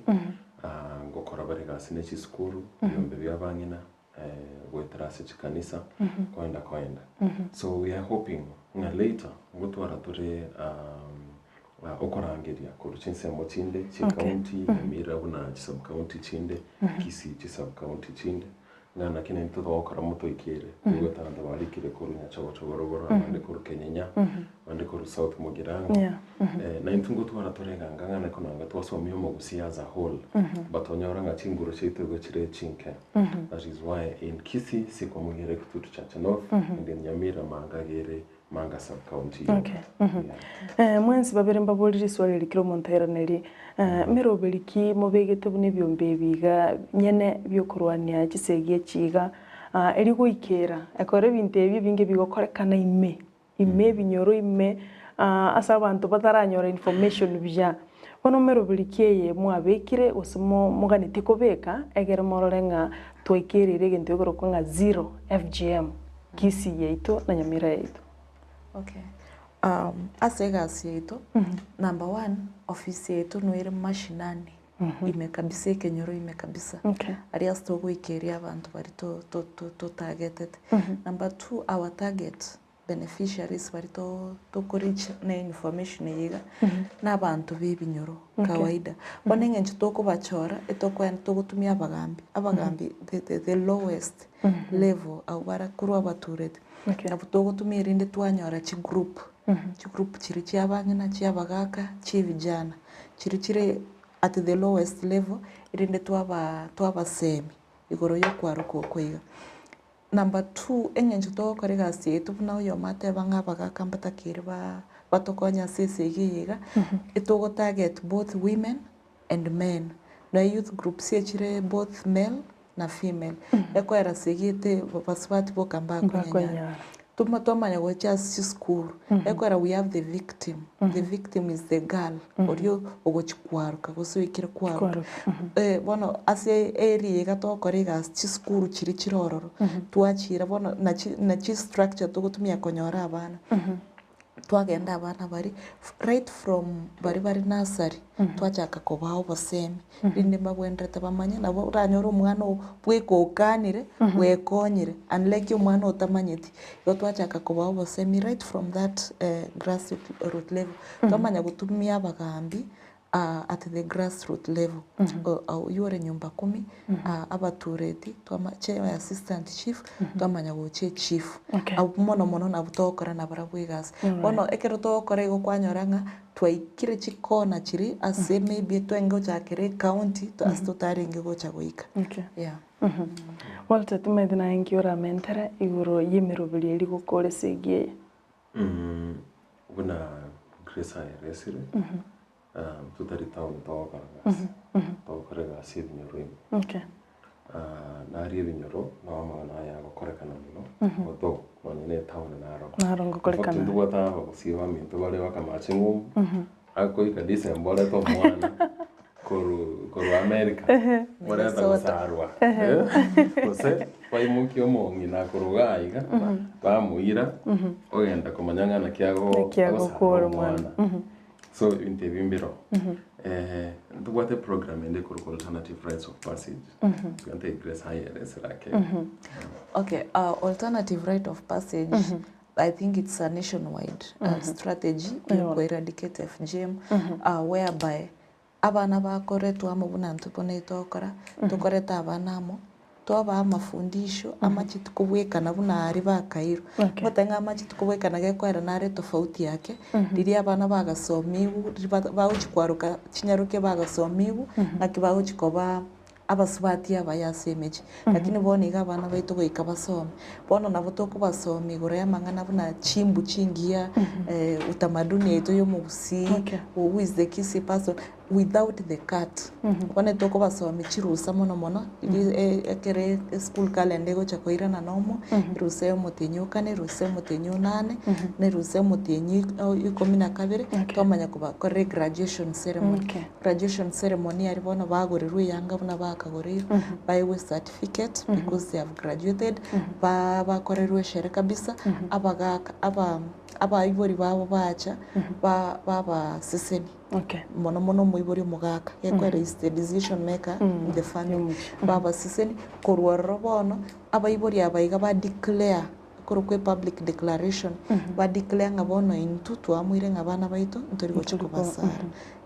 ngokora bare egasi ne chisukuru, ebiombe bia abang'ina, goetera ase chikanisa, koenda koenda. So we are hoping ng'a later ngotwara tore okorangeria korwa chinsemo chinde chie county, Nyamira buna chisub county chinde, Kisii chisub county chinde, ng'a naki naintwe togokora motoikere, nigo abanto barikire korwa Nyachogochogo rogoro, abande korwa Kenyenya, abande korwa South Mugirango. Yeah. Naintwe ngotwara tore eganga ng'a nako nanga twasomia omogusii as a whole, but onyora ng'a chinguru chiaito igo chire chinke. That is why in Kisii sikomogere Kitutu Chache North and in Nyamira manga gere Manga sub county yoka. Okay. Yeah. Mwensi babere mbaborie riswali eri kera omonto airaneri, Meroberi ki mobegete buna ebiombe ebi iga nyene biokorwania chisegi echi iga, erio goikera ekero ebinto ebi ebinge bigokorekana ime, ime ebinyoro ime, ase abanto bataranyora information buya. Bono meroberi ki eye mwabekire gose moganetie kobeka egere morore ng'a twaikereire egento gekorokwa ng'a zero FGM Kisii yaito na Nyamira yaito? Okay. Ase egasi yaito, number one, ofisi yaito nigo ere mashinani, ime kabisa ekenyoro ime kabisa. Okay. Aria ase togoikeria abanto baria to- to- to- totagetete. Number two, our target. beneficiaries baria to toko reach na information eye iga, na abanto ba ebinyoro kawaida. Bono eng'encho tokobachora, etokoenda togotumia abagambi, abagambi the the the lowest level abwo bara korwa abatureti, nabo togotumia erinde twanyora chigroup, chigroup chiria chia abang'ina, chia abagaka, chia evijana, chiria chire at the lowest level, erinde twaba twabasemi igoro ya okwaroka oko iga. Number two, eng'encho togokora egasi yaito buna oyomo ateba ng'a abagaka mbatakeire ba batokonye ase esegi eye iga, etogo target both women and men. Nonya youth groups echire both male na female, ekoera segi ete basubati boka mbakonyanyara. Mbakonyara. Toma twamanya gocha ase chisukuru, ekoera we have the victim, the victim is the girl oria ogochi kwaroka gose oikire kwaroka. Kwaroka, Bono ase area iga togokora egasi chisukuru chiria chire ororo, twachira bono nachi nachi structure togotumia konyora abana. Twagenda abana baria right from baria bare nursery twachaka kobaa obosemi, rinde mbabwenerete bamanye nabo oranyore omwana oo bweka okanire bwekonyire unlike omwana otamanyeti. Igo twachaka kobaa obosemi right from that grass root level, twamanya gotumia abagambi at the grass root level, oywo ore nyumba kumi, abatureti, twama chair assistant chief, twamanya gocha echief. Okay. Abwo mono mono nabwo togokora nabarabwo egasi. Bono ekero togokora igo kwanyora ng'a twaikire chikona chiria ase maybe twenge gochakera ecounty ase totarenge gocha goika. Okay. Yeah. Walter timanyeti naye nki oramentere igoro y'emeroberi eria gokora esegi eye. Buna Grace aeresire, totari town togokora egasi, togokora egasi ebinyoro ime. Okay. Naria ebinyoro nao amang'ana aya agokorekana mono, although nonye na etown naro. Naro ngokorekana. In fact ntobwate abagusii baminto bare bakamache ng'umbu, akoika December orete omwana korwa korwa America, oreta gosarwa gose baimokia omong'ina korwa igaa iga, bamoira, ogenda komanya ng'a naki ago Naki agosara agokora omwana. omwana. So ebinto ebi mbiroo. Ntobwate eprogram ende ekorokwa alternative rites of passage, tiga ntebi Grace ayeresere ake iga. Okay, alternative rite of passage, I think it's a nationwide strategy ya ko eradicate FGM, whereby abana bakoretwa amo buna intwe bono etogokora, tokoreta abana amo, twabaa amafundisho amacheti kobwekana buna aria bakairwe. Okay. Ngote ng'a amacheti kobwekana gekoera nare etofauti yake, riria abana bagasomiwu, riria ba- bagochi kwaroka chinyaroke bagasomiwu, naki bagochi koba abasubati abaya ase emechie. Lakini bono iga abana baito goika basome. Bono nabo tokobasomia igoro y'amang'ana buna chimbu chingiya, utamaduni yaito ya omogusii, Okay. who is the Kisii person, without the cut. Bono tokobasomia chirusa mono mono, riria ekere eschool calendar egocha koirana nomo, erusa ya omotienyi okane, erusa ya omotienyi onane, na erusa ya omotienyi ikomi na kabere, twamanya kobakorera egraduation ceremony. Okay. Graduation ceremony aria bono bagorerwe eyanga buna bakagoreirwe, baegwe ecertificate because they have graduated, ba bakorerwe eshere kabisa, abagaka aba abaibori babo bacha, ba babaseseni. Okay. Mono mono omoibori omogaka, gekoera is the decision maker in the family. Babaseseni, korwa ororo bono, abaibori aba iga ba declare korokwa epublic declaration, ba declare ng'a bono intwe twamoire ng'a abana baito ntori gochia kobasara.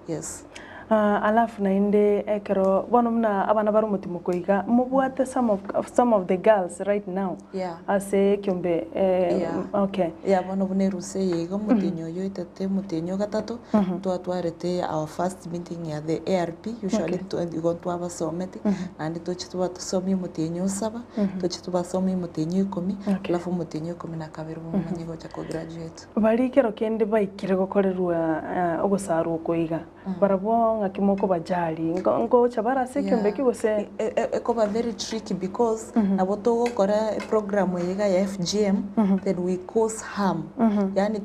Yes. Alafu naende ekero bono buna abana bare omotimoko iga, mobwate some of, some of the girls right now Yeah. ase ekiombe eh, Yeah. okay. Yeah, bono buna erusa eye iga omotienyi oyo oetete omotienyi o gatato, twatwarete our first meeting ya the ARP, usually Okay. igo twabasometi, naende toche tobasomie omotienyi o saba, toche tobasomie omotienyi o ikomi, Okay. alafu omotienyi o ikomi na kabere bamanye gocha ko graduate. Baria ekero kende baikire gokorerwa ogosarwa oko iga, barabwo ng'aki mokobajari? Ngocha bare ase ekeombe ekio gose? Ekoba very tricky because nabo togokora eprogram eye iga ya FGM then we cause harm yaani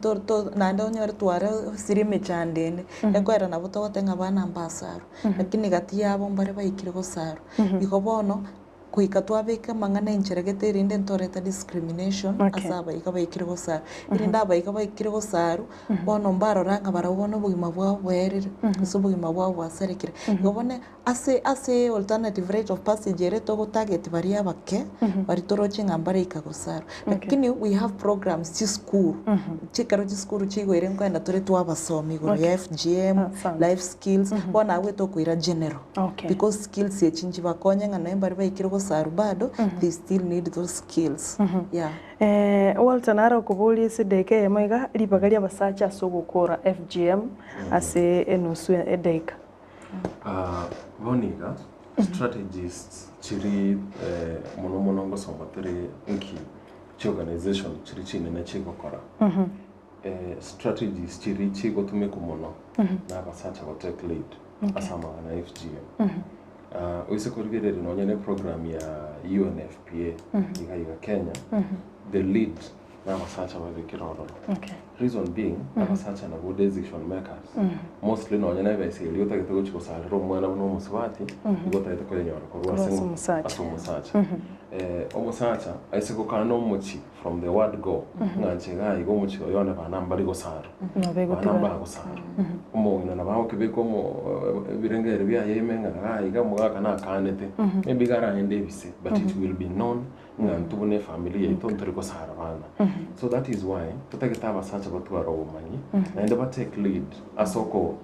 naende onyore tware siri emechando ende, ekoera nabo togoteba ng'a abana mbasarwe, lakini gati yabo mbare baikire gosarwa. Igo bono Goika twabeke amang'ana enchera gete erinde ntorete discrimination Okay. ase abaiga baikire gosarwa. Erinde abaiga baikire gosarwa, bono mbarora ng'a barabwo bono obogima bwabo bwaerire, gose obogima bwabo bwasarekire. Igo bono. Ase ase alternative rite of passage ere togo target baria abake, baria toroche ng'a mbaraika gosarwa. Lakini we have programs chisukuru, chikero chisukuru chigoire nkoenda tore twabasomia igoro ya FGM, Asante. life skills, bono abwo tokoira general. Okay. Because skills echi nchibakonye ng'a nonye mbari baikire gosarwa bado, they still need those skills. Yeah. Eh, Walter nare okoboria ase edaika eyemo iga, ribaga ri'abasacha ase ogokora FGM ase enusu edaika. Ah, bono iga strategies chiri eh, mono mono ngosoma tore nki chiorganization chiri chinene chigokora eh, strategies chiri chigotumekwa mono na abasacha go take lead ase amang'ana ya FGM. Ah, oise korigereria nonye ne program ya UNFPA iga iga Kenya the lead na abasacha babekire ororo Okay. reason being abasacha nabo decision makers mostly nonye na ebesa eria otagete gochi gosarera omwana buna omosubati nigo otagete koyenyora korwa Korwa ase ase ng'o? omosacha. ase omosacha Eh, omosacha aise gokana omochi from the word go ng'a inche iga iga omochi oyo one bana mbari gosara Nabo bana egotigara. mbagosara omong'ina nabo agokebeka omo ebirengeri biaye ime ng'a iga iga omogaka nakanete maybe iga araende ebise but it will be known ng'a intwe buna efamiri yaito ntori gosara abana. So that is why totagete abasacha batware obomanyi naende ba take lead ase oko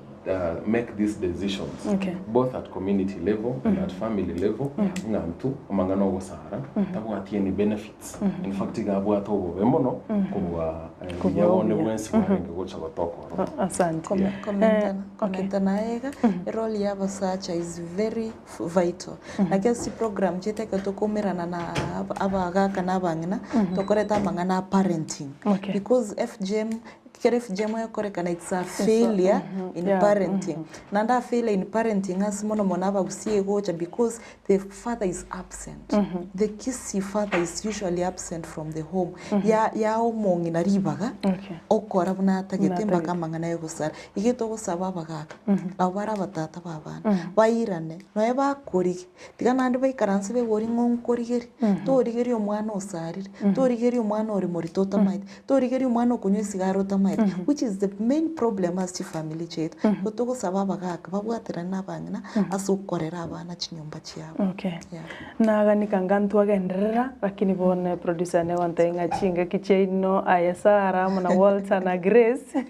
make these decisions Okay. both at community level and at family level ng'a intwe amang'ana ogosara tabwati any benefits in fact iga abwate obobe mono kobua Kobua buya bonde obuya. bwensi bwarenge gocha gotoka ororo. Asante. Yeah. Komentana, Eh, okay. komentana iga, erole ya abasacha is very vital. Naki ase chiprogram chiaito ekero tokoumerana na abagaka na abang'ina, tokoreta amang'ana a parenting. Okay. Because FGM, ekero FGM egokorekana it's a failure in yeah, parenting. Naende a failure in parenting ase mono mono abagusii egocha because the father is absent. The kisii father is usually absent from the home. Ya ya omong'ina ribaga, Okay. okora buna atagete Buna mpaka atagete. amang'ana ya ogosara. Iga togosaba abagaka, nabo bare abatata ba abana, bairane, nonya bakorigia, tiga naende baikaranse bebori ng'o nkorigerie, torigerie omwana osarire, torigerie omwana ore morito otamaeti, torigerie omwana okonywa esigara otamaeti, which is the main problem ase chifamiri chiaito. Igo togosaba abagaka babwaterane na abang'ina ase okorera abana chinyomba chiabo. Okay. Yeah. Naganika nga ntwagenderera lakini bono producer nigo ntebia ng'a chingaki chiaino aye Sarah amo na Walter na Grace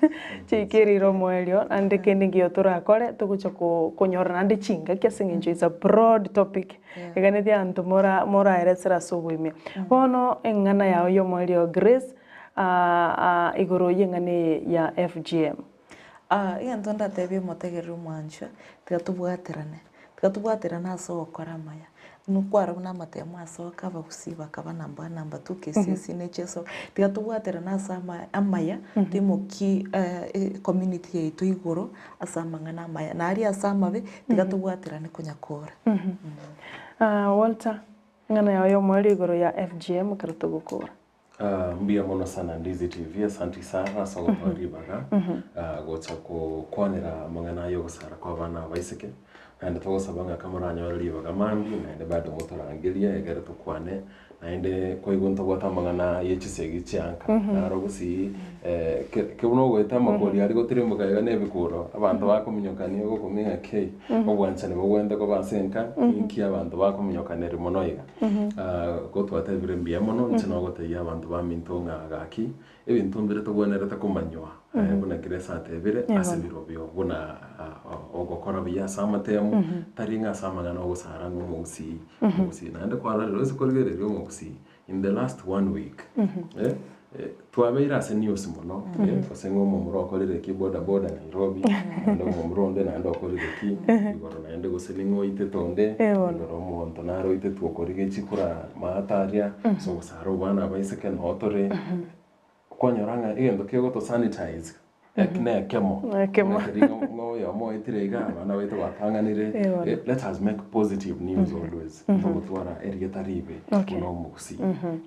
chiaikereire omoerio naende kende nkiyo torakore togocha ko konyora naende chingaki ase eng'encho is a broad topic Yeah. eganetie abanto mora moraeresere ase oboime. Bono eng'ana yao ya omoerio Grace igoro y'eng'ana eye ya FGM. Egento ndatebie omotegereri omwanchwa, tiga tobwaterane, tiga tobwaterane ase ogokora amaya. Buna okwarora buna amatemo asoka abagusii bakaba number one, number two, KCSE na echiasoka, tiga tobwaterane ase ama amaya, toimokie ecommunity yaito igoro ase amang'ana amaya. Na aria ase amabe, tiga tobwaterane konyakora. Walter, eng'ana yao ya omoerio igoro ya FGM ekero togokora. Mbuya mono sana Ndizi TV, asanti sana ase ogotoa ribaga gocha gokwanera amang'ana aya ogosara kwa abana abaiseke, naende togosaba ng'a kamoranyore ribaga mambia naende bado motorangerie egere tokwane, naende kwaigwa ntobwate amang'ana ye chisegi chianka, naro gosii ke buna ogoeta amakori aria gotirimboka iga na ebikuro, abanto bakominyokania ogokumia ng'a kei, obwanchani bogwente koba ase enka, inki abanto bakominyokaneria mono iga. Ko twatebire mbuya mono, inche nogotebia abanto baminto ng'a gaki, ebinto mbire togwenerete komanywa buna Grace atebire ase birobio buna ogokora buya ase amatemu, tari ng'a ase amang'ana ogosara ng'a omogusii, omogusii. Naende kwarorire ase korigereria omogusii, in the last one week, Twabeire ase news mono, gose ng'a omomura okorire ki boda boda Nairobi, naende omomura onde naende okorire ki, igoro naende gose ning'o oitete onde, igoro omonto nare oitetwe okorigia chikura maate aria, ase ogosara obwana abaiseke noo tore, kwanyora ng'a egento kegoto sanitize. Eki nekemo. Nekemo. Ng'a keri ng'a oyomo oetire iga, abana baito batang'anire. Eeh. Eh, let us make positive news always. Togotwara erieta ribe Okay. buna omogusii.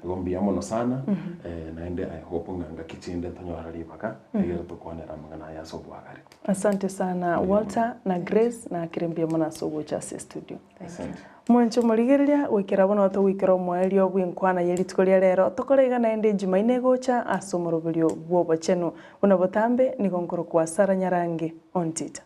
Igo mbuya mono sana, eh, naende I hope ng'a ngaki chinde ntonyora ribaga, egere tokwanere amang'ana aya ase obwagare. Asante sana Walter na Grace nakire mbuya mono ase ogocha ase estudio. Asante. Mwanche omorigereria, goikera bono togoikera omoerio bw'enkwana ye rituko ria rero, tokore iga naende Jumaine egocha ase omoroberio bw'obochenu. Buna botambe nigo nkorokwa Sarah Nyarange Ontita.